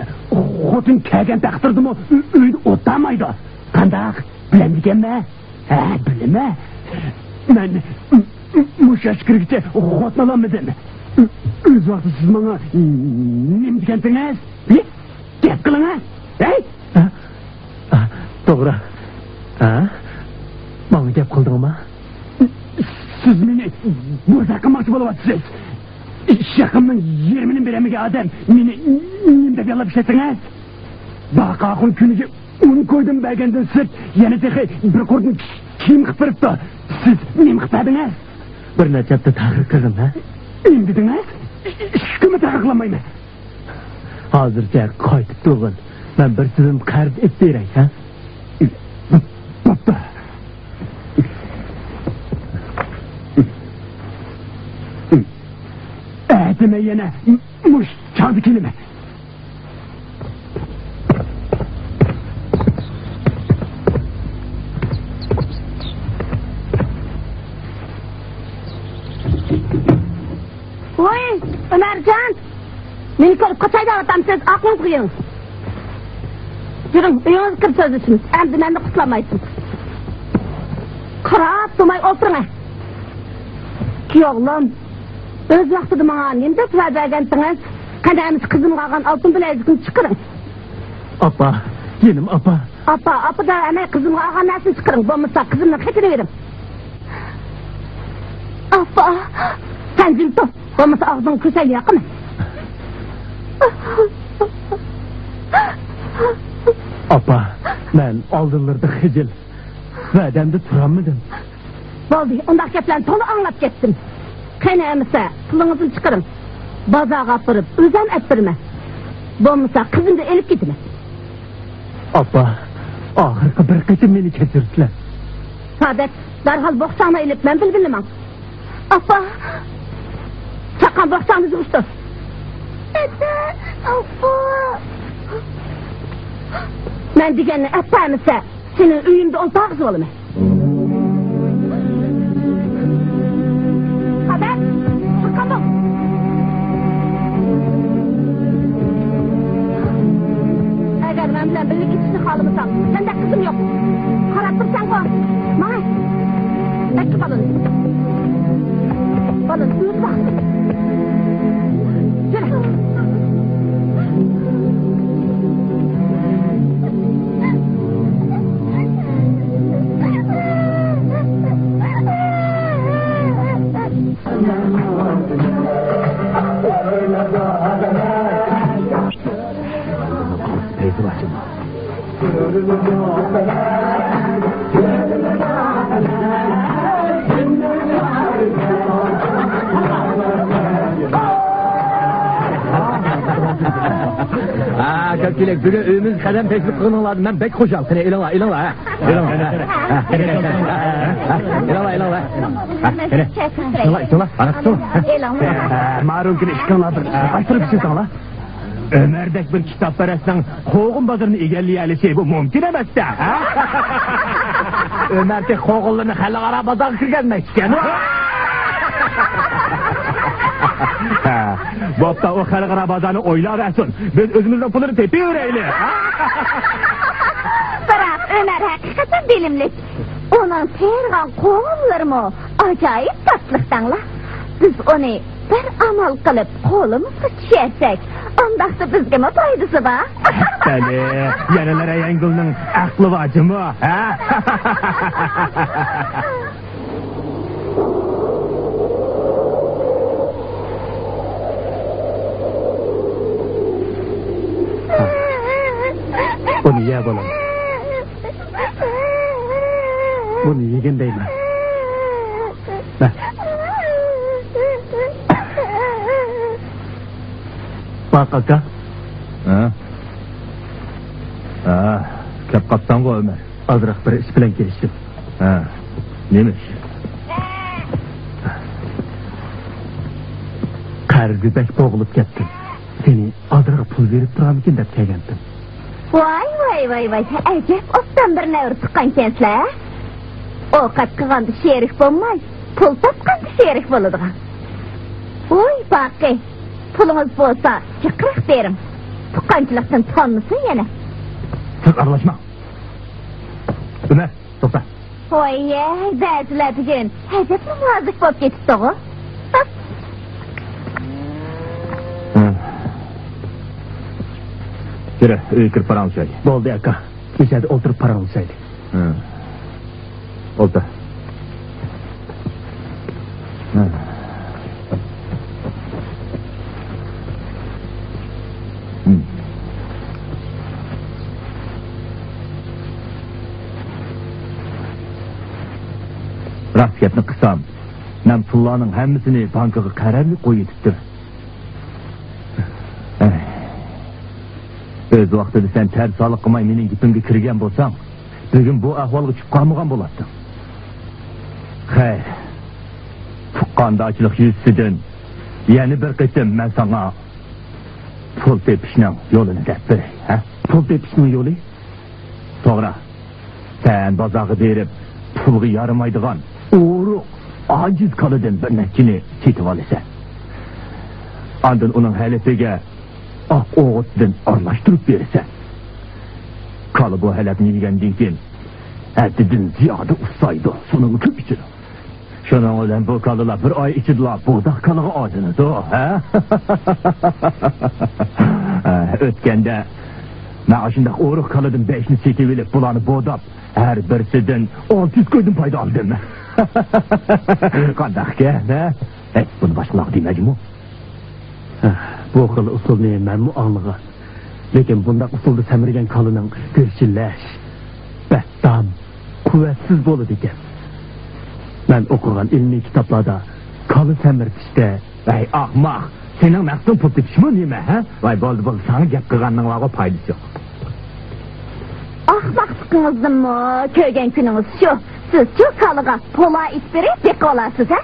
خوتۇن كەلگەن تەقدىردىمۇ ئۆ-، ئۆيدە ئولتۇرمايدۇ. قانداق؟ بىلەمدىكەنمەن؟ ھە، بىلىمەن. مەن مۇشۇ ياشقا كىرگۈچە خوتۇن ئالالمىدىم. ئۆز ۋاقتىدا سىز ماڭا نېمە دېگەنتىڭىز؟ ھە؟ گەپ قىلىڭ، ھە؟ ھەي! ھە؟ ھە، توغرا. ھە؟ ماڭا گەپ قىلدىڭما؟ سىز مېنى بوزەك قىلماقچى بولۇۋاتىسىز. ئىش ھەققىمنىڭ يېرىمىنى بېرەلمىگەن ئادەم مېنى نېمە دەپ ياللاپ ئىشلەتتىڭىز؟ باقاخۇن كۈنىگە ئون كويدىن بەرگەندىن سىرت، يەنە تېخى بىر قۇردىن كىيىم قىلىپ بېرىپتۇ. سىز نېمە قىلىپ بەردىڭىز؟ بىر نەچچە ھەپتە تەخىر قىلدىم، ھە؟ نېمە دېدىڭىز؟ ئىككى كۈنمۇ تەخىر قىلالمايمەن. ھازىرچە قايتىپ تۇرغىن. مەن بىر تىزىم قەرز ئېلىپ بېرەي، ھە؟ بوپتۇ. ئەتە مەن يەنە مۇشۇ چاغدا كېلىمەن. ۋوي، ئۆمەرجان! مېنى كۆرۈپ قاچاي دەۋاتامسىز؟ ئاقلىڭىزغا كېلىڭ. يۈرۈڭ، ئۆيىڭىزگە كىرىپ سۆزلىشىمىز. ئەمدى مەندىن قۇتۇلالمايسىز. قاراپ تۇرماي ئولتۇرۇڭ. كۈيئوغلۇم، ئۆز ۋاقتىدا ماڭا نېمە دەپ ۋەدە بەرگەنتىڭىز؟ قېنى ئەمىسە قىزىمغا ئالغان ئالتۇن بىلەزۈكنى چىقىرىڭ. ئاپا، يېنىم ئاپا. ئاپا، ئاپا دەۋەرمەي قىزىمغا ئالغان نەرسىنى چىقىرىڭ، بولمىسا قىزىمنىڭ خېتىنى بېرىڭ. ئاپا، سەن جىم تۇر، بولمىسا ئاغزىڭغا كۆسەك ياقىمەن. ئاپا، مەن ئالدىلىرىدا خىجىل، ۋەدەمدە تۇرالمىدىم. بولدى، ئۇنداق گەپلەرنى تولا ئاڭلاپ كەتتىم. قېنى ئەمىسە، پۇلىڭىزنى چىقىرىڭ. بازارغا ئاپىرىپ، ئۆزۈم ئەپ بېرىمەن. بولمىسا، قىزىمنى ئېلىپ كېتىمەن. ئاپا، ئاخىرقى بىر قېتىم مېنى كەچۈرسىلە. سادەت، دەرھال بوخچاڭنى ئېلىپ، مەن بىلەن بىللە ماڭ. ئاپا! چاققان بوخچاڭنى يىغىشتۇر. ئەتە، ئاپا! مەن دېگەننى ئەپ بەرمىسە، سېنى ئۆيۈمدە ئولتۇرغۇزۇۋالىمەن. خەۋەر! چاققان بوخ! ئەگەر مەن بىلەن بىللە كېتىشنى خالىمىساڭ، سەندەك قىزىم يوق. قاراپ تۇرساڭغۇ. ماڭە. ئەككە بالىنى. بالىنى ئۆزى باقسۇن. يۈرە. ھە، كۆپچىلىك، بۈگۈن ئۆيىمىزگە قەدەم تەشرىپ قىلغىنىڭلاردىن مەن بەك خۇشال. قېنى، ئېلىڭلار، ئېلىڭلار، ھە. ئېلىڭلار، ھە. ھە، قېنى، قېنى، قېنى. ھە، ئېلىڭلار، ئېلىڭلار. ھە، قېنى. ئېلىڭلار، ئېلىڭلار. ھە، مارۇنكىنى ئىككىڭلار بىر ئاچتۇرۇپ ئىچىسەڭلار. ئۆمەردەك بىر كىتابپەرەسنىڭ قوغۇن بازىرىنى ئىگىلىيەلىشى بۇ مۇمكىن ئەمەس-دە، ھە؟ ئۆمەر تېخى قوغۇنلىرىنى خەلقئارا بازارغا كىرگۈزمەپتىكەن. ھە، بوپتۇ، ئۇ خەلقئارا بازارنى ئويلاۋەرسۇن. بىز ئۆزىمىزنىڭ پۇلىنى تېپىۋېرەيلى. بىراق ئۆمەر ھەقىقەتەن بىلىملىك. ئۇنىڭ تېرىغان قوغۇنلىرىمۇ ئاجايىپ تاتلىق دەڭلا. بىز ئۇنى بىر ئامال قىلىپ قولىمىزغا چۈشۈرسەك، ئانداقتا بىزگىمۇ پايدىسى بار. بەلى، يەنىلا رەيھانگۈلنىڭ ئەقلى بار جۇمۇ، ھە؟ بۇنى يە، بالام. بۇنى يېگىن دەيمەن. مە. باق، ئاكا. ھە؟ ھە، كەپ قاپساڭغۇ، ئۆمەر. ئازراق بىر ئىش بىلەن كېلىشتىم. ھە، نېمە ئىش؟ ھەرگە بەك بوغۇلۇپ كەتتىم. سېنى ئازراق پۇل بېرىپ تۇرامىكىن دەپ كەلگەنتىم. ۋاي، ۋاي، ۋاي، ۋاي، ئەجەب ئوبدان بىر نەۋرە تۇغقانكەنسىلە. ئوقەت قىلغاندا شېرىك بولماي، پۇل تاپقاندا شېرىك بولىدىغان. ۋوي باقى، پۇلىڭىز بولسا جىقراق بېرىڭ. تۇغقانچىلىقتىن تونمىسۇن يەنە. سەن ئارىلاشما. ئۆمەر، توختا. ۋاي، بەزىلەر بۈگۈن ئەجەبمۇ نازۇك بولۇپ كېتىپتىغۇ. ھە. يۈرە، ئۆيگە كىرىپ پاراڭلىشايلى. بولدى، ئاكا. كېچەدە ئولتۇرۇپ پاراڭلىشايلى. ھە. ئولتۇر. ھە. ھىم. راست گەپنى قىلسام، مەن پۇللارنىڭ ھەممىسىنى بانكىغا قەرەللىك قويۇۋېتىپتىم. ئەي. ئۆز ۋاقتىدا سەن تەرسالىق قىلماي مېنىڭ گېپىمگە كىرگەن بولساڭ، بۈگۈن بۇ ئەھۋالغا چۈشۈپ قالمىغان بولاتتىڭ. خەير، تۇغقاندارچىلىق يۈزىسىدىن يەنە بىر قېتىم مەن ساڭا پۇل تېپىشنىڭ يولىنى دەپ بېرەي، ھە؟ پۇل تېپىشنىڭ يولى؟ توغرا. سەن بازارغا بېرىپ، پۇلغا يارىمايدىغان ئورۇق، ئاجىز كالىدىن بىر نەچچىنى سېتىۋالىسەن. ئاندىن ئۇنىڭ ھەلىپىگە ئاق ئوغۇتتىن ئارىلاشتۇرۇپ بېرىسەن. كالا بۇ ھەلەپنى يېگەندىن كېيىن، ھەددىدىن زىيادە ئۇسسايدۇ، سۇنىمۇ كۆپ ئىچىدۇ. شۇنىڭ بىلەن بۇ كالىلار بىر ئاي ئىچىدىلا بورداق كالىغا ئايلىنىدۇ، ھە؟ ئۆتكەندە مەن ئاشۇنداق ئورۇق كالىدىن بەشنى سېتىۋېلىپ، بۇلارنى بورداپ، ھەر بىرسىدىن ئالتە يۈز كويدىن پايدا ئالدىم. قانداقكەن، ھە؟ ھەي، بۇنى باشقىلارغا دېمەجمۇ. ھە، بۇ خىل ئۇسۇلنى مەنمۇ ئاڭلىغان. لېكىن بۇنداق ئۇسۇلدا سەمرىگەن كالىنىڭ گۆشى لەش، بەتتام، قۇۋۋەتسىز بولىدىكەن. مەن ئوقۇغان ئىلمىي كىتابلاردا كالا سەمرىتىشتە. ۋەي ئاخماق، سېنىڭ مەقسىتىڭ پۇل تېپىشمۇ نېمە، ھە؟ ۋاي بولدى، بولدى، ساڭا گەپ قىلغاننىڭلارغا پايدىسى يوق. ئاخماقلىقىڭىزنىمۇ كۆرگەن كۈنىڭىز شۇ. سىزچۇ كالىغا پولا ئېتىپ بېرىپ بېقىۋالارسىز، ھە؟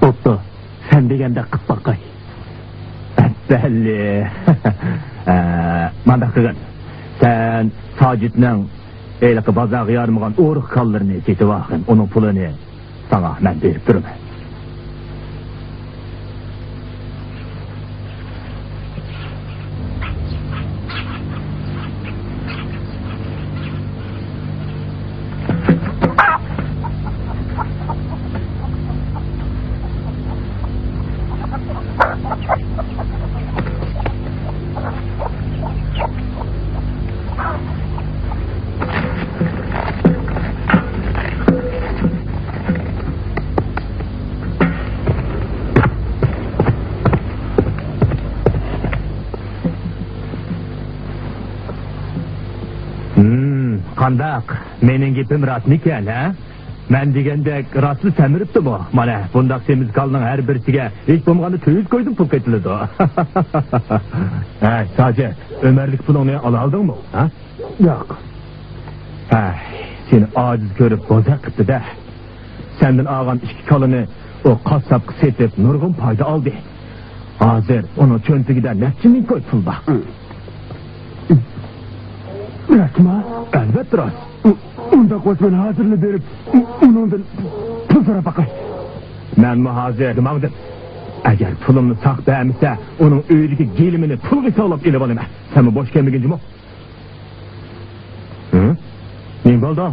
بوپتۇ، سەن دېگەندەك قىپ باقاي. بەللى. ئە، مانداق قىلغىن. سەن ساجىتنىڭ ھېلىقى بازارغا يارىمىغان ئورۇق كالىلىرىنى سېتىۋالغىن. ئۇنىڭ پۇلىنى ساڭا مەن بېرىپ تۇرىمەن. ھىم، قانداق؟ مېنىڭ گېپىم راستمىكەن، ھە؟ مەن دېگەندەك راستلا سەمرىپتىمۇ؟ مانا، بۇنداق سېمىز كالىنىڭ ھەر بىرسىگە ھېچ بولمىغاندا تۆت يۈز كويدىن پۇل قېتىلىدۇ. ھەي، ساجىت، ئۆمەرلىك پۇلۇڭنى ئالالدىڭمۇ، ھە؟ ياق. ھەي، سېنى ئاجىز كۆرۈپ بوزەك قىپتۇ-دە. سەندىن ئالغان ئىككى كالىنى ئۇ قاسساپقا سېتىپ نۇرغۇن پايدا ئالدى. ھازىر ئۇنىڭ چۆنتىكىدە نەچچە مىڭ كوي پۇل بار. راستمۇ؟ ئەلۋەتتە راست. ئۇ-، ئۇنداق بولسا مەن ھازىرلا بېرىپ، ئۇ-، ئۇنىڭدىن پۇل سوراپ باقاي. مەنمۇ ھازىر ماڭدىم. ئەگەر پۇلۇمنى ساق بەرمىسە، ئۇنىڭ ئۆيىدىكى گىلىمىنى پۇلغا ھېسابلاپ ئېلىۋالىمەن. سەنمۇ بوش كەلمىگىن جۇمۇ. ھە؟ نېمە بولدى؟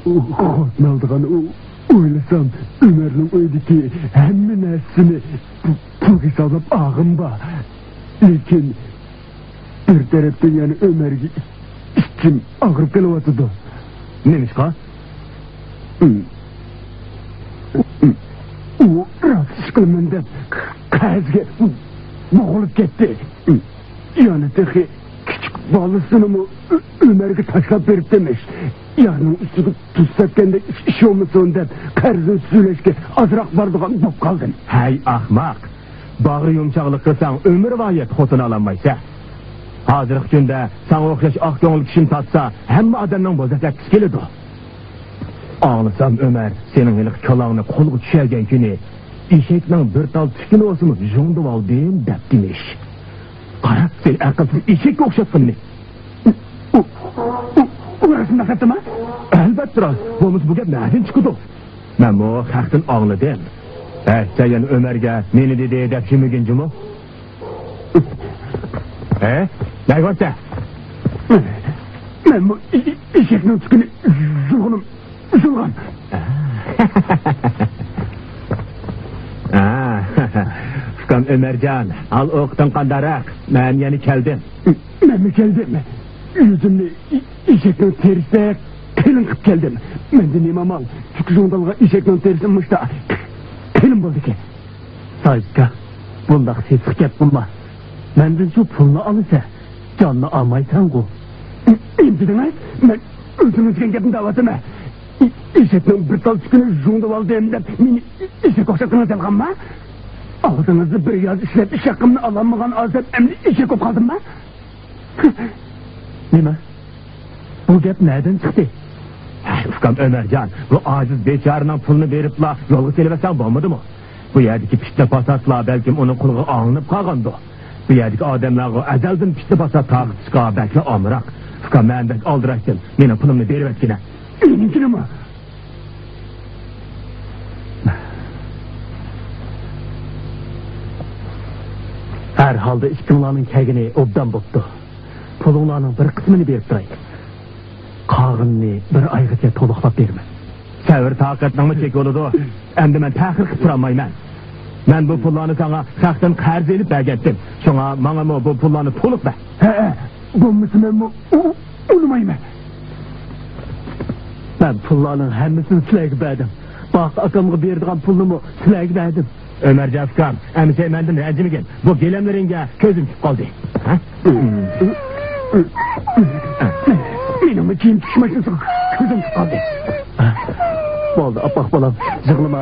قورقمايدىغان ئويلىسام، ئۆمەرنىڭ ئۆيىدىكى ھەممە نەرسىنى پۇلغا ھېسابلاپ ئالغىنىم بار. لېكىن بىر تەرەپتىن يەنە ئۆمەرگە ئىچىم ئاغرىپ قېلىۋاتىدۇ. نېمىشقا؟ ئۇ راست ئىش قىلىمەن دەپ قەرزگە بوغۇلۇپ كەتتى. يەنە تېخى كىچىك بالىسىنىمۇ ئۆ-، ئۆمەرگە تاشلاپ بېرىپتىمىش. يارنىڭ ئۈستىگە تۇز سەپكەندەك ئىش بولمىسۇن دەپ قەرزنى سۈلەشكە ئازراق بارىدىغان بولۇپ قالدىم. ھەي ئاخماق! باغرى يۇمشاقلىق قىلساڭ، ئۆمۈرۋايەت خوتۇن ئالالمايسەن. ھازىرقى كۈندە ساڭا ئوخشاش ئاق كۆڭۈل كىشىنى تاپسا، ھەممە ئادەمنىڭ بوزەك ئەتكۈسى كېلىدۇ. ئاڭلىسام، ئۆمەر، سېنىڭ ھېلىقى كالاڭنى قولغا چۈشۈرگەن كۈنى، ئېشەكنىڭ بىر تال تۈكىنى بولسىمۇ ژۇڭدىۋالدىم دەپتىمىش. قارا، سېنى ئەقىلسىز ئېشەككە ئوخشاتقىنىنى. ئۇ، ئۇ، ئۇ، ئۇ راستىنداق دەپتىما؟ ئەلۋەتتە راست. بولمىسا بۇ گەپ نەدىن چىقىدۇ؟ مەنمۇ خەقتىن ئاڭلىدىم. ھە، سەن يەنە ئۆمەرگە مېنى دېدى دەپ يۈرمىگىن جۇمۇ. ھە؟ نەگە بارسەن؟ مەنمۇ ئېشەكنىڭ تۈكىنى يۇلغىنىم، يۇلغان. ئۇكام ئۆمەرجان، ھال ئوقىتىڭ قانداقراق؟ مەن يەنە كەلدىم. مەنمۇ كەلدىم. يۈزۈمنى ئېشەكنىڭ تېرىسىدەك قېلىن قىلىپ كەلدىم. مەندە نېمە ئامال؟ تۈك ژۇڭدالغان ئېشەكنىڭ تېرىسى مۇشتا قېلىن بولىدىكەن. ساجىكا، بۇنداق سېسىق گەپ قىلما. مەندىن شۇ پۇلنى ئالىسەن، جاننى ئالمايسەنغۇ. نېمە دېدىڭىز؟ مەن ئۆزىڭىز دېگەن گەپنى دەۋاتىمەن. ئېشەكنىڭ بىر تال تۈكىنى ژۇڭدىۋالدىم دەپ مېنى ئېشەككە ئوخشاتقىنىڭىز يالغانما؟ ئالدىڭىزدا بىر ياز ئىشلەپ ئىش ھەققىمنى ئالالمىغان ئادەم ئەمدى ئېشەك بولۇپ قالدىمما؟ نېمە؟ بۇ گەپ نەدىن چىقتى؟ ھەي، ئۇكام ئۆمەرجان، بۇ ئاجىز بىچارىنىڭ پۇلىنى بېرىپلا يولغا سېلىۋەتسەڭ بولمىدىمۇ؟ بۇ يەردىكى پىتنە پاساتلار بەلكىم ئۇنىڭ قۇلىقىغا ئاڭلىنىپ قالغاندۇ. بۇ يەردىكى ئادەملەرغۇ ئەزەلدىن پىتنە پاسات تارقىتىشقا بەكلا ئامراق. ئۇكام، مەن بەك ئالدىراشتىم. مېنىڭ پۇلۇمنى بېرىۋەتكىنە. مېنىڭكىنىمۇ؟ ھەر ھالدا ئىككىڭلارنىڭ كەلگىنى ئوبدان بوپتۇ. پۇلۇڭلارنىڭ بىر قىسمىنى بېرىپ تۇراي. قالغىنىنى بىر ئايغىچە تولۇقلاپ بېرىمەن. سەۋر تاقەتنىڭمۇ چېكى بولىدۇ. ئەمدى مەن تەخىر قىلىپ تۇرالمايمەن. مەن بۇ پۇللارنى ساڭا خەقتىن قەرز ئېلىپ بەرگەنتىم. شۇڭا ماڭىمۇ بۇ پۇللارنى تولۇق بەر. ھەئە، بولمىسا مەنمۇ ئۇ-، ئۇنىمايمەن. مەن پۇللارنىڭ ھەممىسىنى سىلەرگە بەردىم. باقى ئاكامغا بېرىدىغان پۇلنىمۇ سىلەرگە بەردىم. ئۆمەرجان ئۇكام، ئەمىسە مەندىن رەنجىمىگىن. بۇ گىلەملىرىڭگە كۆزۈم چۈشۈپ قالدى. ھە؟ مېنىڭمۇ كىيىم تىكىش ماشىنىسىغا كۆزۈم چۈشۈپ قالدى. بولدى، ئاپئاق بالام، يىغلىما.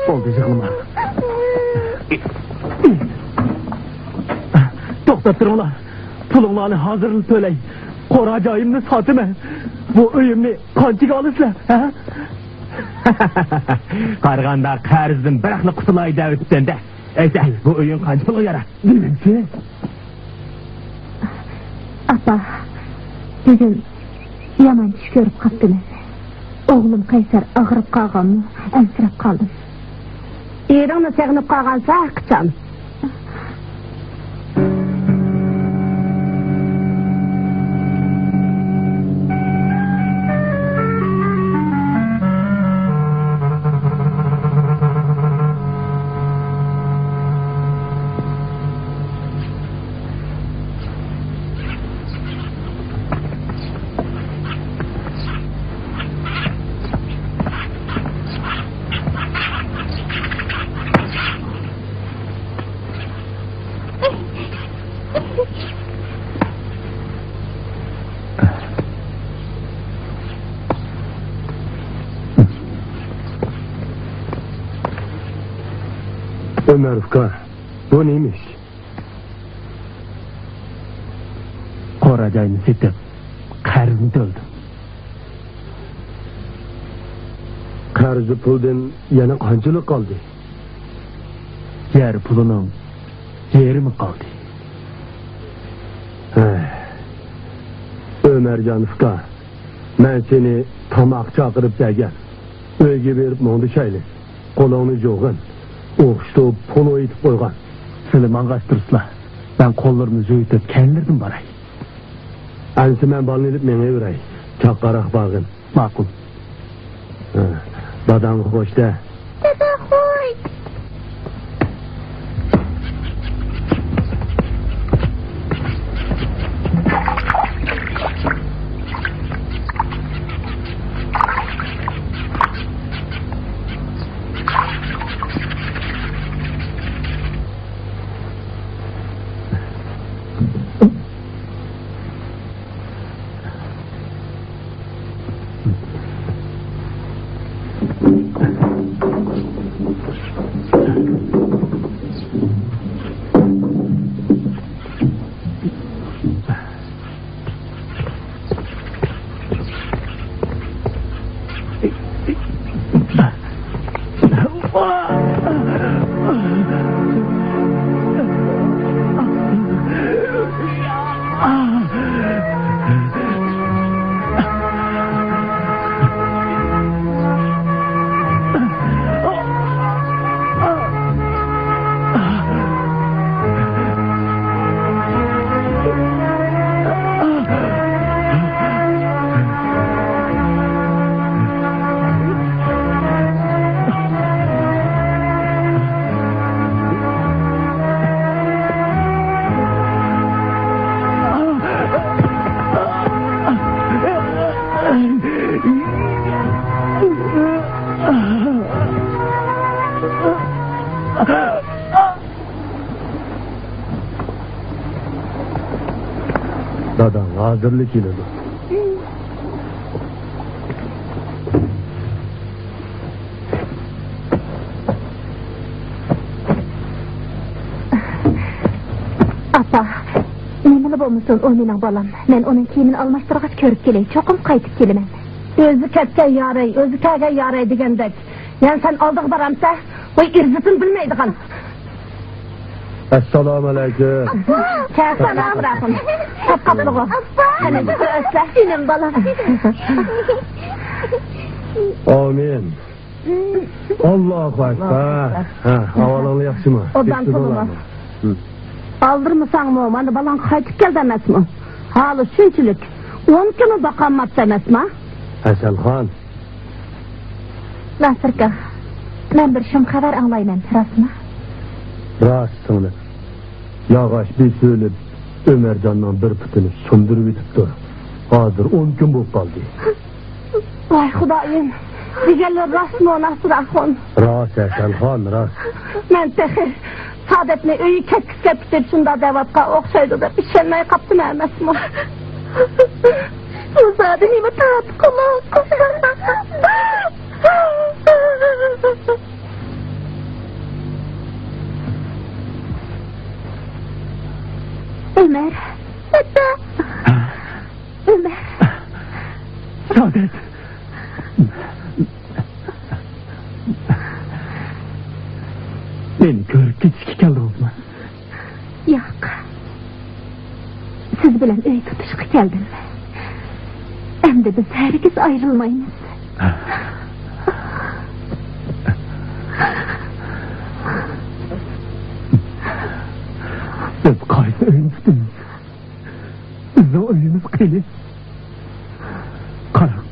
بولدى، يىغلىما. توختاپ تۇرۇڭلار. پۇلۇڭلارنى ھازىرلا تۆلەي. قورا جايىمنى ساتىمەن. بۇ ئۆيۈمنى قانچىگە ئالىسىلەر، ھە؟ قارىغاندا قەرزدىن بىراقلا قۇتۇلاي دەۋېتىپسەن-دە. ئەيسە، بۇ ئۆيۈڭ قانچە پۇلغا يارار؟ نېمىسى؟ ئاپا، بۈگۈن يامان چۈش كۆرۈپ قاپتىمەن. ئوغلۇم قەيسەر ئاغرىپ قالغانمۇ، ئەنسىرەپ قالدىم. ئېرىڭنى سېغىنىپ قالغانسەن، قىچان. ئۆمەر ئۇكا، بۇ نېمە ئىش؟ قورا جاينى سېتىپ، قەرزنى تۆلىدىم. قەرزى پۇلدىن يەنە قانچىلىك قالدى؟ يەر پۇلىنىڭ يېرىمى قالدى. ھە. ئۆمەرجان ئۇكا، مەن سېنى تاماق چاقىرىپ بەرگەن. ئۆيگە بېرىپ مۇڭدىشايلى. قولۇڭنى يۇغىن. ئوخشىتىپ پولۇ ئېتىپ قويغان. سىلى ماڭغاچ تۇرسىلا، مەن قوللىرىمنى يۇيۇۋېتىپ كەينىلىرىدىن باراي. ئەمىسە مەن بالىنى ئېلىپ مېڭىۋېرەي. چاققانراق بارغىن. ماقۇل. ھە، داداڭغا خوش دە. دادا خوش. ھازىرلا كېلىدۇ. ئاپا، نېمىلا بولمىسۇن، ئۇ مېنىڭ بالام. مەن ئۇنىڭ كىيىمىنى ئالماشتۇرغاچ كۆرۈپ كېلەي، چوقۇم قايتىپ كېلىمەن. ئۆزى كەتكەن ياراي، ئۆزى كەلگەن ياراي دېگەندەك. يەنە سەن ئالدىغا بارامسەن؟ ۋاي، ئىززىتىنى بىلمەيدىغان. ئەسسالامۇ ئەلەيكۇم. ئاپا! كەلسەن، ئامراقۇم. تاپقاپلىغۇ. ئاپا! قېنى، ئۆسسە. جېنىم بالام. ئامىن. ئاللاھۇ ئەكبەر. ھە، ئەھۋالىڭلار ياخشىمۇ؟ ئوبدان تۇرۇڭ. ھە. ئالدىرمىساڭمۇ، مانا بالاڭ قايتىپ كەلدى ئەمەسمۇ؟ ھالى شۇنچىلىك. ئون كۈنمۇ باقالماپتۇ ئەمەسما؟ ھەسەلخان. ناسىركا، مەن بىر شۇم خەۋەر ئاڭلايمەن، راستمۇ؟ راست، سىڭلىم. ياغاچ بېسىۋېلىپ، ئۆمەرجاننىڭ بىر پۇتىنى سۇندۇرۇۋېتىپتۇ. ھازىر ئون كۈن بولۇپ قالدى. ۋاي خۇدايىم، دېگەنلىرى راستمۇ، ناسىر ئاخۇن؟ راست، ھەسەلخان، راست. مەن تېخى سادەتنى ئۆيىگە كەتكۈزۈپ كەتتى دەپ شۇنداق دەۋاتقان ئوخشايدۇ دەپ ئىشەنمەي قاپتىمەن ئەمەسمۇ؟ بۇ زادى نېمە تارتقۇلۇق؟ ئۆمەر. ئۆمەر. سادەت. مېنى كۆرۈپ كېتىشكە كەلدىڭىزمۇ؟ ياق. سىز بىلەن ئۆي تۇتۇشقا كەلدىم. ئەمدى بىز ھەرگىز ئايرىلمايمىز. بىز قايسى ئۆينى تۇتىمىز؟ بىزنىڭ ئۆيىمىز قېنى؟ قاراڭ.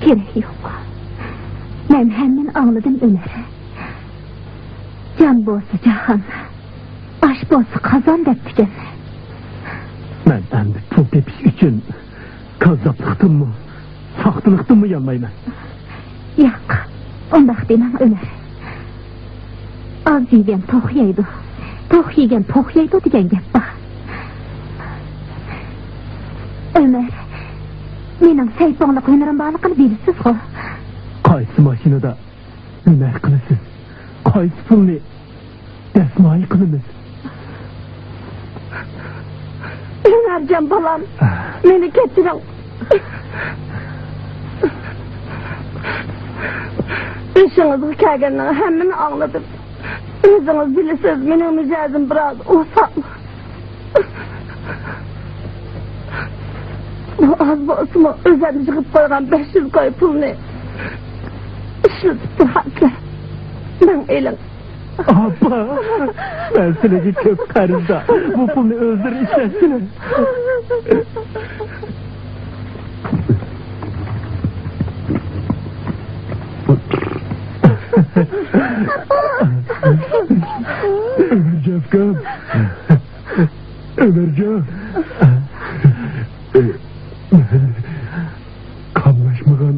كېرەك يوق. مەن ھەممىنى ئاڭلىدىم، ئۆمەر. جان بولسا جاھان، ئاش بولسا قازان دەپتىكەن. مەن ئەمدى پۇل تېپىش ئۈچۈن كاززاپلىقتىنمۇ، ساختىلىقتىنمۇ يانمايمەن. ياق، ئۇنداق دېمەڭ، ئۆمەر. ئاز يېگەن توق يەيدۇ، توق يېگەن پوق يەيدۇ دېگەن گەپ بار. ئۆمەر، مېنىڭ سەيپۇڭلۇق ھۈنىرىم بارلىقىنى بىلىسىزغۇ؟ قايسى ماشىنىدا ھۈنەر قىلىسىز؟ قايسى پۇلنى دەسمايە قىلىمىز؟ ئۆمەرجان بالام، مېنى كەچۈرۈڭ. بېشىڭىزغا كەلگەننىڭ ھەممىنى ئاڭلىدىم. ئۆزىڭىز بىلىسىز، مېنىڭ مىجەزىم بىراز ئوسال. بۇ ئاز بولسىمۇ، ئۆزۈم يىغىپ قويغان بەش يۈز كوي پۇلنى ئىشلىتىپ تۇرغانسىلەر. مېڭىۋېلىڭ. ئاپا، مەن سىلەرگە كۆپ قەرزدار. بۇ پۇلنى ئۆزلىرى ئىشلەتسىلەر. ئۆمەرجان ئاكام. ئۆمەرجان. مەن قاملاشمىغان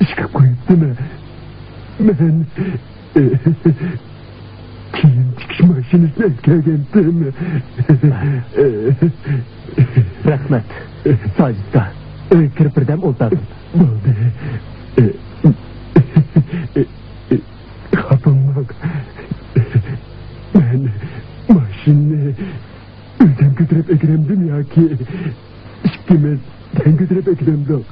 ئىش قىلىپ قويۇپتىمەن. مەن كىيىم تىكىش ماشىنىسىنى ئەكەلگەنتىم. رەھمەت، ساجىتكا. ئۆيگە كىرىپ بىردەم ئولتۇر. بولدى. خاپا بولماڭ. مەن ماشىنىنى ئۆزۈم كۆتۈرۈپ ئەكىرەمدىم ياكى ئىككىمىز تەڭ كۆتۈرۈپ ئەكىرەمدۇق؟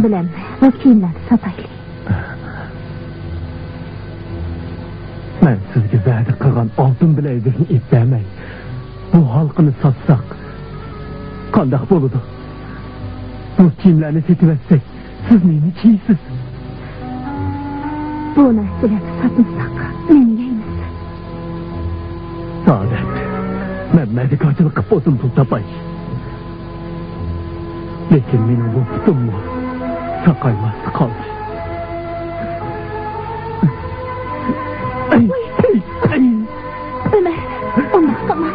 بىلەن بۇ كىيىملەرنى ساتايلى. مەن سىزگە ۋەدە قىلغان ئالتۇن بىلەيزۈكنى ئېلىپ بەرمەي، بۇ ھالقىنى ساتساق قانداق بولىدۇ؟ بۇ كىيىملەرنى سېتىۋەتسەك، سىز نېمە كىيىسىز؟ بۇ نەرسىلەرنى ساتمىساق نېمە يەيمىز؟ سائادەت، مەن مەدىكارچىلىق قىلىپ بولسىمۇ پۇل تاپاي. لېكىن مېنىڭ بۇ پۇتۇممۇ ساقايماستىن قالدى. ئەي، ئەي، ئەي. ئۆمەر، ئۇنداق قىلما.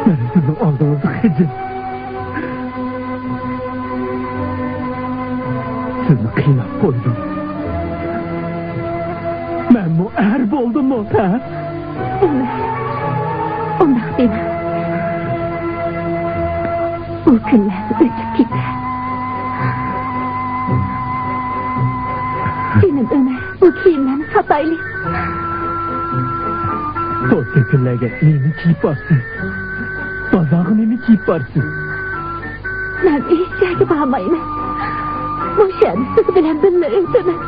مەن سىزنىڭ ئالدىڭىزدا خىجىل. سىزنى قىيناپ قويدۇم. مەنمۇ ئەر بولدۇممۇ، ھە؟ ئۇنداق دېمە. ئۇ كۈنلەر ئۆتۈپ كېتەر. جېنىم ئۆمەر، بۇ كىيىملەرنى ساتايلى. توسا كۈنلەرگە نېمە كىيىپ بارسىز؟ بازارغا نېمە كىيىپ بارسىز؟ مەن ھېچ يەرگە بارمايمەن. مۇشۇ يەردە سىز بىلەن بىللە ئۆتىمەن.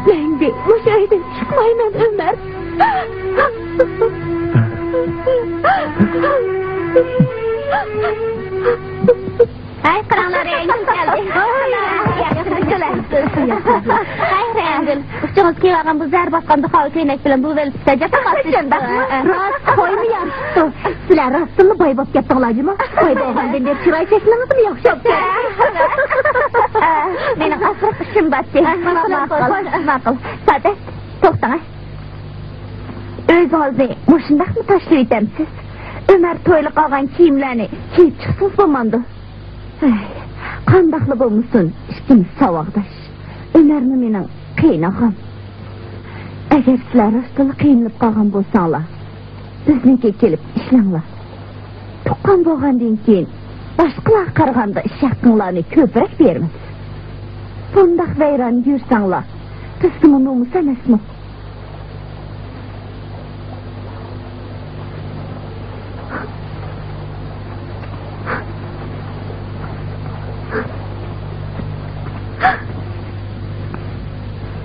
مەڭگۈ مۇشۇ ئۆيدىن چىقمايمەن، ئۆمەر. ھەي، قاراڭلار، رەڭگۈل كەلدى. ھەي، رەڭگۈل، ئۇچىڭىز كىيىۋالغان بۇ زەر باسقان دۇخاۋا كۆينەك بىلەن بۇ ۋېلىسىپىتتە جاپا قىلىپ. شۇنداقمۇ؟ راست، قويمۇ يارىشىپتۇ. سىلەر راستتىنلا باي بوپ كەتتىڭلار جۇمۇ. باي بولغاندىن بېرى چىراي شەكلىڭىزمۇ ياخشى. ئە، مېنىڭ ئازراق ئىشىم بار ئىدى. ماقۇل، ماقۇل. ماقۇل. سادەت، توختاڭ. ئۆزىڭىزنى مۇشۇنداقمۇ تاشلىۋېتەمسىز؟ ئۆمەر تويلۇق ئالغان كىيىملەرنى كىيىپ چىقسىڭىز بولمامدۇ؟ ھەي، قانداقلا بولمىسۇن، ئىككىمىز ساۋاقداش. ئۆمەرمۇ مېنىڭ قېيىنئاغام. ئەگەر سىلەر راستتىنلا قىينىلىپ قالغان بولساڭلار، بىزنىڭكىگە كېلىپ ئىشلەڭلار. تۇغقان بولغاندىن كېيىن، باشقىلارغا قارىغاندا ئىش ھەققىڭلارنى كۆپرەك بېرىمىز. بۇنداق ۋەيران يۈرسەڭلار، بىزگىمۇ نومۇس ئەمەسمۇ؟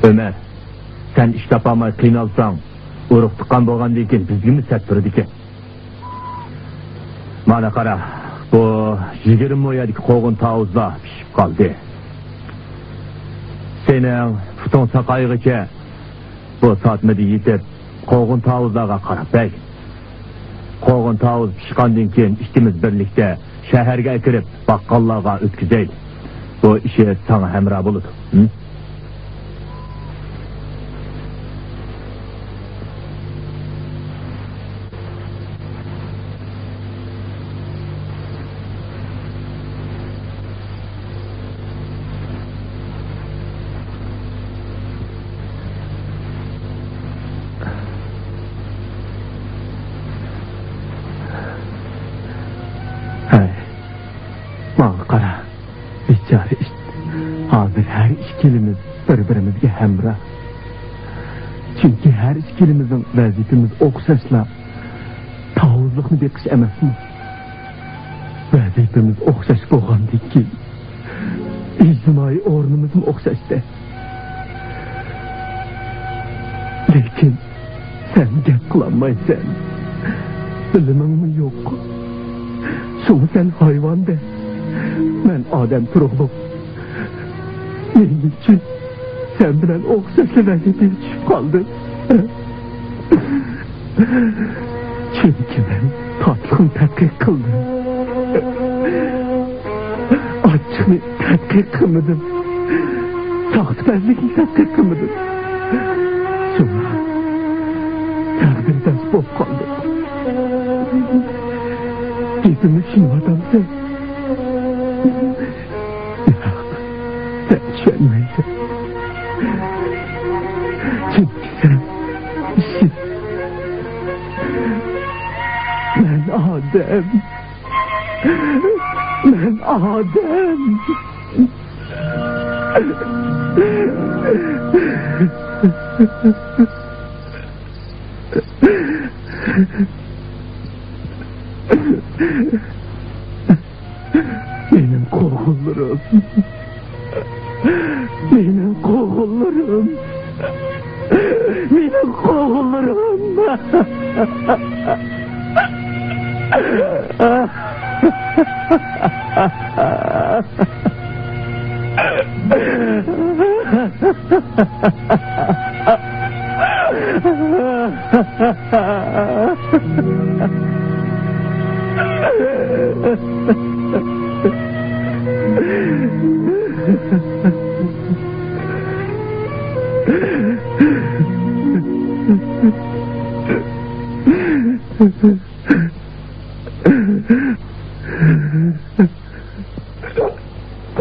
ئۆمەر، سەن ئىش تاپالماي قىينالساڭ، ئۇرۇق تۇغقان بولغاندىن كېيىن بىزگىمۇ سەت تۇرىدىكەن. مانا قارا، بۇ يىگىرمە مو يەردىكى قوغۇن تاۋۇزلار پىشىپ قالدى. سېنىڭ پۇتۇڭ ساقايغىچە بۇ ساتمىدا يېتىپ، قوغۇن تاۋۇزلارغا قاراپ بەر. قوغۇن تاۋۇز پىشقاندىن كېيىن ئىككىمىز بىرلىكتە شەھەرگە ئەكىرىپ، باققاللارغا ئۆتكۈزەيلى. بۇ ئىشى ساڭا ھەمراھ بولىدۇ. ھە؟ ھەي، ماڭا قارا. بىچارە ئىت. ھازىر ھەر ئىككىلىمىز بىر-بىرىمىزگە ھەمراھ. چۈنكى ھەر ئىككىلىمىزنىڭ ۋەزىپىمىز ئوخشاشلا، تاۋۇزلۇقنى بېقىش ئەمەسمۇ؟ ۋەزىپىمىز ئوخشاش بولغاندىن كېيىن، ئىجتىمائىي ئورنىمىزمۇ ئوخشاشتى. لېكىن سەن گەپ قىلالمايسەن. بىلىمىڭمۇ يوق. شۇڭا سەن ھايۋاندەك، مەن ئادەم تۇرۇقلۇق. نېمە ئۈچۈن سەن بىلەن ئوخشاشلا ۋەزىپىگە چۈشۈپ قالدىم؟ چۈنكى مەن تاتلىقنى تەتقىق قىلدىم. ئاچچىقنى تەتقىق قىلمىدىم. ساختىپەزلىكنى تەتقىق قىلمىدىم. شۇڭا تەقدىرداش بولۇپ قالدىم. گېپىمنى چۈشىنىۋاتامسەن؟ ياق، سەن چۈشەنمەيسەن. چۈنكى سەن ئىشىك. مەن ئادەم. مەن ئادەم. مېنىڭ قوغۇنلىرىم. مېنىڭ قوغۇنلىرىم.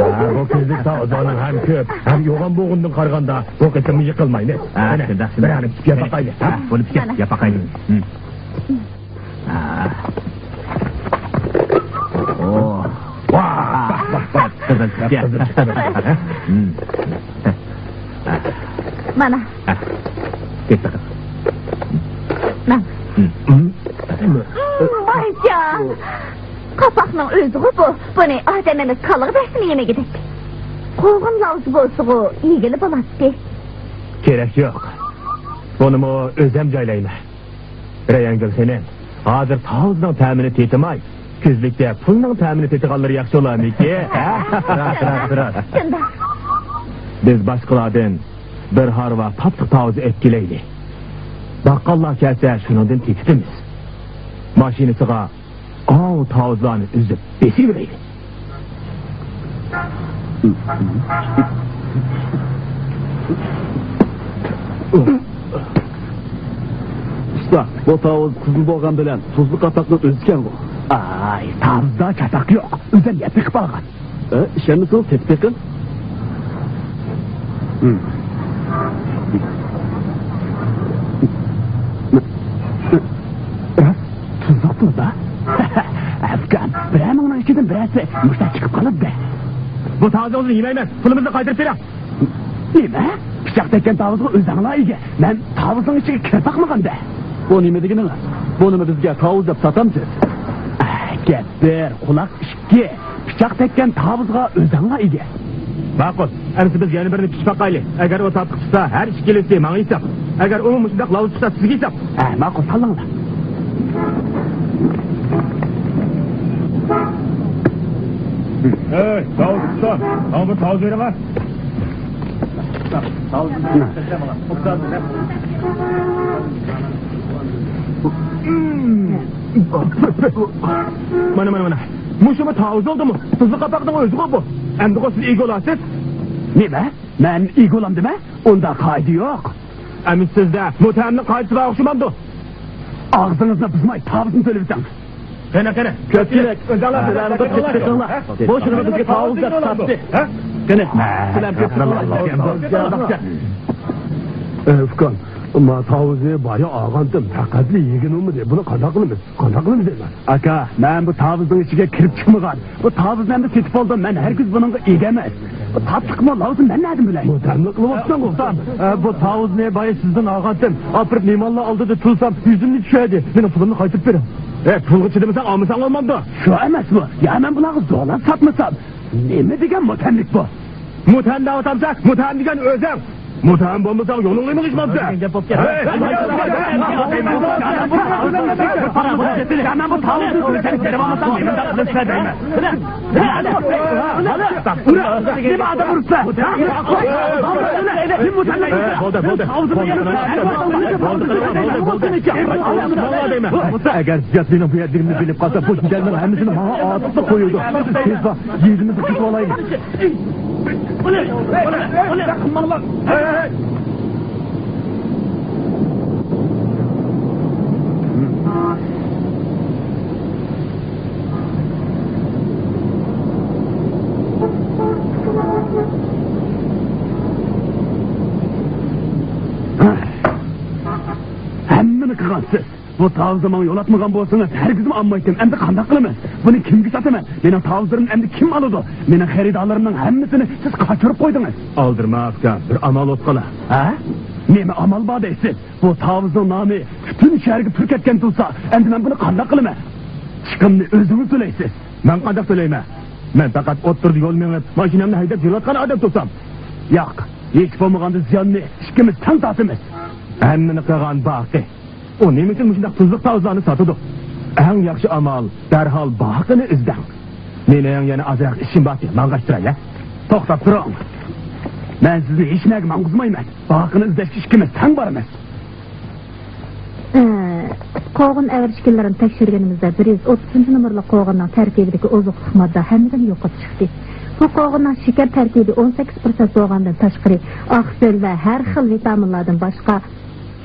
ھە، بۇ كۈزلۈك تاۋۇزلارنىڭ ھەم كۆپ، ھەم يوغان بولغىنىدىن قارىغاندا، بۇ قېتىممۇ يىقىلمايلى. ھە، ھەنە، شۇنداق، بىر شۇنداق. ھەنە پىشىپ ياپاقايلى. ھە، بۇنى پىشىپ ياپاقايلى. ھە. ھە. ئوھ. ۋاھ، ۋاھ، ۋاھ، ۋاھ. قىزىل پىشىپ ياپاقايلى. ھە. ھە. مانا. ھە. كەت بېقىڭ. ماڭ. ھە. ۋايجان! قاپاقنىڭ ئۆزىغۇ بۇ. بۇنى ئادەم ئەمەس، كالىغا بەرسىمۇ يېمىگۈدەك. قوغۇن لاۋزا بولسىغۇ، يېگىلى بولاتتى. كېرەك يوق. بۇنىمۇ ئۆزۈم جايلايمەن. رەيھانگۈل خېنىم، ھازىر تاۋۇزنىڭ تەمىنى تېتىماي، كۈزلۈكتە پۇلنىڭ تەمىنى تېتىغانلىرى ياخشى بولارمىكىن، ھە؟ راست، راست، راست. شۇنداق. بىز باشقىلاردىن بىر ھارۋا تاتلىق تاۋۇز ئېلىپ كېلەيلى. باققانلار كەلسە، شۇنىڭدىن تېتىتىمىز. ماشىنىسىغا ئاۋۇ تاۋۇزلارنى ئۈزۈپ بېسىۋېرەيلى. ئۇستا، بۇ تاۋۇز قىزىل بولغان بىلەن تۇزلۇق قاپاقنىڭ ئۆزىكەنغۇ؟ ئاي، تاۋۇزدا چاتاق يوق. ئۆزۈم يەپ بېقىپ ئالغان. ئە، ئىشەنمىسىڭىز تېتىپ بېقىڭ. ھىم. راست، تۇزلۇقتۇر-دا. ئەفكام، بىرەر مىڭنىڭ ئىچىدىن بىرەرسى مۇشۇنداق چىقىپ قالىدۇ-دە. بۇ تاۋۇزىڭىزنى يېمەيمەن، پۇلىمىزنى قايتۇرۇپ بېرىڭ. نېمە؟ پىچاق تەگكەن تاۋۇزغا ئۆزۈڭلار ئىگە. مەن تاۋۇزنىڭ ئىچىگە كىرىپ باقمىغان-دە. بۇ نېمە دېگىنىڭىز؟ بۇنىمۇ بىزگە تاۋۇز دەپ ساتامسىز؟ ئە، گەپ بىر، قۇلاق ئىككى. پىچاق تەگكەن تاۋۇزغا ئۆزۈڭلار ئىگە. ماقۇل. ئەمىسە بىز يەنە بىرنى پىچىپ باقايلى. ئەگەر ئۇ تاتلىق چىقسا، ھەر ئىككىلىسى ماڭا ھېساب. ئەگەر ئۇمۇ مۇشۇنداق لاۋزا چىقسا، سىزگە ھېساب. ئە، ماقۇل، سالىڭلار. ئەي، تاۋۇز ئۇستا، ماڭا بىر تاۋۇز بېرىڭە. مانا، مانا، مانا. مۇشۇمۇ تاۋۇز بولدىمۇ؟ تۇزلۇق قاپاقنىڭ ئۆزىغۇ بۇ. ئەمدىغۇ سىز ئىگە بولارسىز. نېمە؟ مەن ئىگە بولامدىمەن؟ ئۇنداق قائىدە يوق. ئەمىسە سىزدە مۇتتەھەمنىڭ قائىدىسى بار ئوخشىمامدۇ؟ ئاغزىڭىزنى بۇزماي تاۋۇزنى تۆلىۋېتىڭ. قېنى، قېنى، كۆپچىلىك، ئۆزۈڭلار سىلەرنى بىر تېپىپ بېقىڭلار. بۇ شۇنىڭغا بىزگە تاۋۇز دەپ ساتتى. قېنى، سىلەر بىر تېپىپ بېقىڭلار. ئە، ئۇكام، ما تاۋۇزنى بايا ئالغانتىم، پەقەتلا يېگىنى بولمىدى. بۇنى قانداق قىلىمىز؟ قانداق قىلىمىز دەيمەن؟ ئاكا، مەن بۇ تاۋۇزنىڭ ئىچىگە كىرىپ چىقمىغان. بۇ تاۋۇزنى ئەمدى سېتىپ بولدۇم، مەن ھەرگىز بۇنىڭغا ئىگە ئەمەس. بۇ تاتلىقمۇ، لاۋزىنى مەن نەدىن بىلەي؟ بۇ تەملىك قىلىۋاتىسەن ئۇستا. ئە، بۇ تاۋۇزنى بايا سىزدىن ئالغانتىم. ئاپىرىپ مېھمانلار ئالدىدا تۇرسام، يۈزۈمنى چۈشۈردى. مېنىڭ پۇلۇمنى قايتۇرۇپ بېرىڭ. ئە، پۇلغا چىدىمىساڭ ئالمىساڭ بولمامدۇ؟ شۇ ئەمەسمۇ؟ يا مەن بۇلارغا زورلاپ ساتمىسام؟ نېمە دېگەن مۇتەملىك بۇ؟ مۇتەم دەۋاتامسەن؟ مۇتەم دېگەن ئۆزۈڭ. مۇتەم بولمىساڭ يولۇڭنى مېڭىشمامسەن؟ ھەي! نېمە ئادەم ئۇرۇپسەن؟ بولدى، بولدى. بولدى، بولدى، بولدى. ئەگەر زىياد مېنىڭ بۇ يەردىكىنىمنى بىلىپ قالسا، بۇ جىدەلنىڭ ھەممىسىنى ماڭا ئاتىتىپ قويىدۇ. تېزلا يېزىمىزنى قېچىۋالايلى. ھەممىنى قىلغانسىز. بۇ تاۋۇزنى ماڭا يولاتمىغان بولسىڭىز، ھەرگىزمۇ ئالمايتتىم. ئەمدى قانداق قىلىمەن؟ بۇنى كىمگە ساتىمەن؟ مېنىڭ تاۋۇزلىرىمنى ئەمدى كىم ئالىدۇ؟ مېنىڭ خېرىدارلىرىمنىڭ ھەممىسىنى سىز قاچۇرۇپ قويدىڭىز. ئالدىرىما، ئاكا، بىر ئامال بولۇپ قالا. ھە؟ نېمە ئامال بار دەيسىز؟ بۇ تاۋۇزنىڭ نامى پۈتۈن شەھەرگە پۈر كەتكەن تۇرسا، ئەمدى مەن بۇنى قانداق قىلىمەن؟ چىقىمنى ئۆزىڭىز تۆلەيسىز. مەن قانداق تۆلەيمەن؟ مەن پەقەت ئوتتۇرىدا يول مېڭىپ، ماشىنامنى ھەيدەپ يۈرۈۋاتقان ئادەم تۇرسام. ياق، ھېچ بولمىغاندا زىياننى ئىككىمىز تەڭ تارتىمىز. ھەممىنى قىلغان باقى. ئۇ نېمە ئۈچۈن مۇشۇنداق تۇزلۇق تاۋۇزلارنى ساتىدۇ؟ ئەڭ ياخشى ئامال، دەرھال باقىنى ئىزدەڭ. مېنىڭ يەنە ئازراق ئىشىم بار، ماڭغاچ تۇراي، ھە؟ توختاپ تۇرۇڭ. مەن سىزنى ھېچنەگە ماڭغۇزمايمەن. باقىنى ئىزدەشكە ئىككىمىز تەڭ بارىمىز. ئە، قوغۇن ئەۋرىشكىنلىرىنى تەكشۈرگىنىمىزدە، بىر يۈز ئوتتۇزىنچى نومۇرلۇق قوغۇننىڭ تەركىبىدىكى ئوزۇقلۇق ماددا ھەممىدىن يۇقىرى چىقتى. بۇ قوغۇننىڭ شېكەر تەركىبى ئون سەككىز پىرسەنت بولغاندىن تاشقىرى، ئاقسىل ۋە ھەر خىل ۋىتامىنلاردىن باشقا،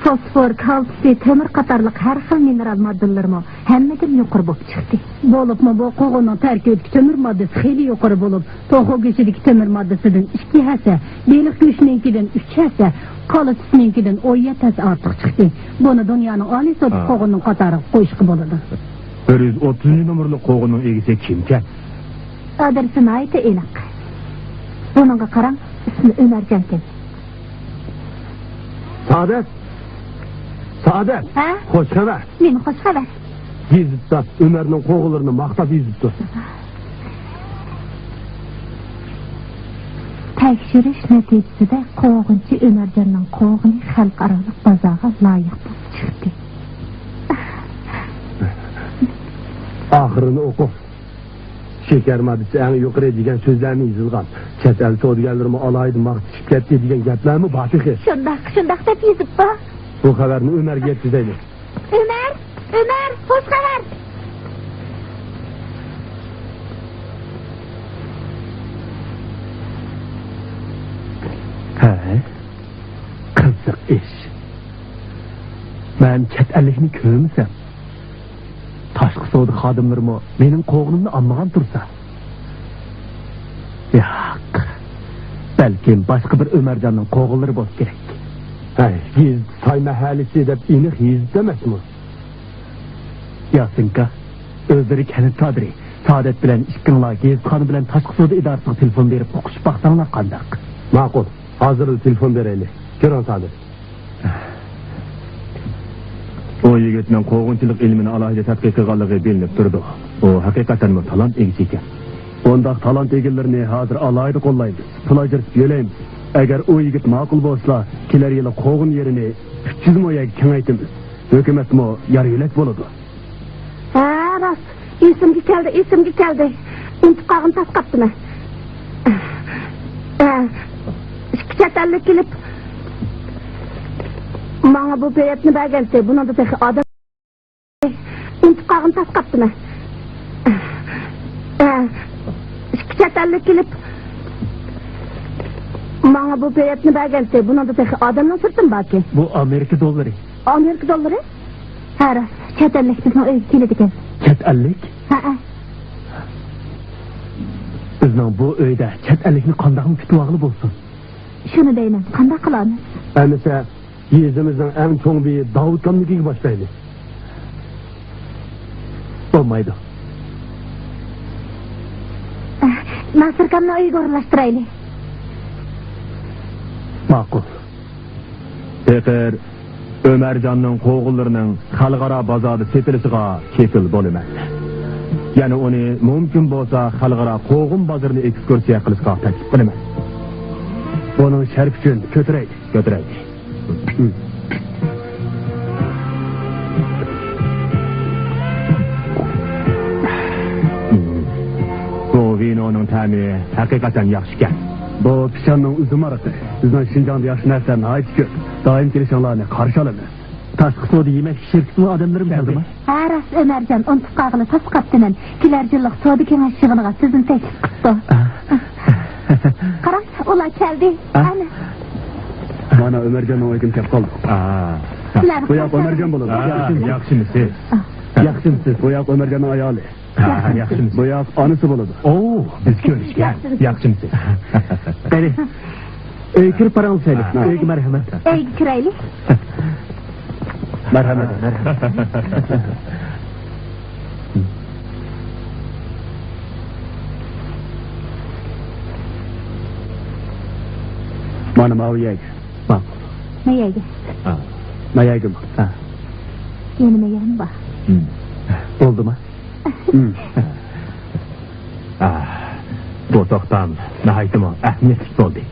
فوسفور، كالتسىي، تۆمۈر قاتارلىق ھەر خىل مىنېرال ماددىلىرىمۇ ھەممىدىن يۇقىرى بولۇپ چىقتى. بولۇپمۇ بۇ قوغۇننىڭ تەركىبىدىكى تۆمۈر ماددىسى خېلى يۇقىرى بولۇپ، توخۇ گۆشىدىكى تۆمۈر ماددىسىدىن ئىككى ھەسسە، بېلىق گۆشىنىڭكىدىن ئۈچ ھەسسە، كالا سۈتىنىڭكىدىن ئون يەتتە ھەسسە ئارتۇق چىقتى. بۇنى دۇنيانىڭ ئالىي سورتلۇق ھا. قوغۇننىڭ قاتارىغا قويۇشقا بولىدۇ. بىر يۈز ئوتتۇزىنچى نومۇرلۇق قوغۇننىڭ ئىگىسى كىمكەن؟ ئادرېسى ناھايىتى ئېنىق. بۇنىڭغا قاراڭ، ئىسمى ئۆمەرجانكەن. سائادەت! سائادەت! ھە؟ خوش خەۋەر! نېمە خوش خەۋەر؟ گېزىتتا ئۆمەرنىڭ قوغۇنلىرىنى ماختاپ يېزىپتۇ. تەكشۈرۈش نەتىجىسىدە قوغۇنچى ئۆمەرجاننىڭ قوغۇنى خەلقئارالىق بازارغا لايىق بولۇپ چىقتى. ئاخىرىنى ئوقۇ. شېكەر ماددىسى ئەڭ يۇقىرى دېگەن سۆزلەرمۇ يېزىلغان. چەت ئەل سودىگەرلىرىمۇ ئالاھىدە ماختىشىپ كەتتى دېگەن گەپلەرمۇ بار تېخى. شۇنداق، شۇنداق دەپ يېزىپتۇ. بۇ خەۋەرنى ئۆمەرگە يەتكۈزەيلى. ئۆمەر! ئۆمەر! خوش خەۋەر! ھە؟ قىزىق ئىش. مەن چەت ئەللىكنى كۆرمىسەم، تاشقى سودا خادىملىرىمۇ مېنىڭ قوغۇنۇمنى ئالمىغان تۇرسا. ياق، بەلكىم باشقا بىر ئۆمەرجاننىڭ قوغۇنلىرى بولسا كېرەك. ھەي، گېزىت ساي مەھەللىسى دەپ ئېنىق يېزىپتۇ ئەمەسمۇ؟ ياسىنكا، ئۆزلىرى كەنت كادىرى سائادەت بىلەن ئىككىڭلار گېزىتخانا بىلەن تاشقى سودا ئىدارىسىغا تېلېفون بېرىپ ئۇقۇشۇپ باقساڭلار قانداق؟ ماقۇل، ھازىرلا تېلېفون بېرەيلى. كىرىڭ سائادەت. ئۇ يىگىتنىڭ قوغۇنچىلىق ئىلمىنى ئالاھىدە تەتقىق قىلغانلىقى بىلىنىپ تۇرىدۇ. ئۇ ھەقىقەتەنمۇ تالانت ئىگىسى ئىكەن. بۇنداق تالانت ئىگىلىرىنى ھازىر ئالاھىدە قوللايمىز، پۇل ئاجرىتىپ يۆلەيمىز. ئەگەر ئۇ يىگىت ماقۇل بولسا، كېلەر يىلى قوغۇن يېرىنى ئۈچ يۈز مو يەرگە كېڭەيتىمىز. ھۆكۈمەتمۇ يار يۆلەك بولىدۇ. ھە، راست. ئېسىمگە كەلدى، ئېسىمگە كەلدى. ئۇنتۇپ قالغىنى تاس قاپتىمەن. ھە، ئىككى چەت ئەللىك كېلىپ، ماڭا بۇ بېيەتنى بەرگەنتى. بۇنىڭدا تېخى ئادەم. ئۇنتۇپ قالغىنى تاس قاپتىمەن. ھە، ئىككى چەت ئەللىك كېلىپ، ماڭا بۇ بېيەتنى بەرگەنتى. بۇنىڭدا تېخى ئادەمنىڭ سۈرىتىمۇ باركەن. بۇ ئامېرىكا دوللىرى. ئامېرىكا دوللىرى؟ ھە، راست. چەت ئەللىك بىزنىڭ ئۆيگە كېلىدىكەن. چەت ئەللىك؟ ھەئە. بىزنىڭ بۇ ئۆيدە چەت ئەللىكنى قانداقمۇ كۈتۈۋالغىلى بولسۇن؟ شۇنى دەيمەن، قانداق قىلارمىز؟ ئەمىسە يېزىمىزنىڭ ئەڭ چوڭ بېيى داۋۇتكامنىڭكىگە باشلايلى. بولمايدۇ. ناسىركامنىڭ ئۆيىگە ئورۇنلاشتۇرايلى. ماقۇل. پېقىر، ئۆمەرجاننىڭ قوغۇنلىرىنىڭ خەلقئارا بازاردا سېتىلىشىغا كېپىل بولىمەن. يەنە ئۇنى مۇمكىن بولسا خەلقئارا قوغۇن بازىرىنى ئېكسكۇرسىيە قىلىشقا تەكلىپ قىلىمەن. بۇنىڭ شەرىپى ئۈچۈن كۆتۈرەيلى. كۆتۈرەيلى. بۇ ۋىنونىڭ تەمى ھەقىقەتەن ياخشىكەن. بۇ پىشاننىڭ ئۈزۈم ھارىقى. بىزنىڭ شىنجاڭدا ياخشى نەرسىلەر ناھايىتى كۆپ. دائىم كېلىشىڭلارنى قارشى ئالىمىز. تاشقى سودا يېمەكلىك شىركىتىنىڭ ئادەملىرىمۇ كەلدىمۇ؟ ھە، راست، ئۆمەرجان، ئۇنتۇپ قالغىلى تاس قاپتىمەن. كېلەر يىللىق سودا كېڭەش يىغىنىغا سىزنى تەكلىپ قىپتۇ. قاراڭ، ئۇلار كەلدى. ئەنە. مانا ئۆمەرجاننىڭ ئۆيىدىن كەپ قالدۇق. سىلەرگە بۇ ياق ئۆمەرجان بولىدۇ. ياخشىمۇسىز؟ ياخشىمۇسىز؟ بۇ ياق ئۆمەرجاننىڭ ئايالى. ياخشىمۇ سىز؟ بۇ ياق ئانىسى بولىدۇ. ئوو، بىز كۆرۈشكەن. ياخشىمۇ سىز؟ قېنى، ئۆيگە كىرىپ پاراڭلىشايلى. ئۆيگە مەرھەمەت. ئۆيگە كىرەيلى. مەرھەمەت. مانا ماۋۇ يەرگە. ماقۇل. ما يەرگە؟ ما يەرگىمۇ؟ يەنە ما يەرمۇ بار؟ بولدىمۇ؟ بۇ توختام ناھايىتىمۇ ئەھمىيەتلىك بولدى.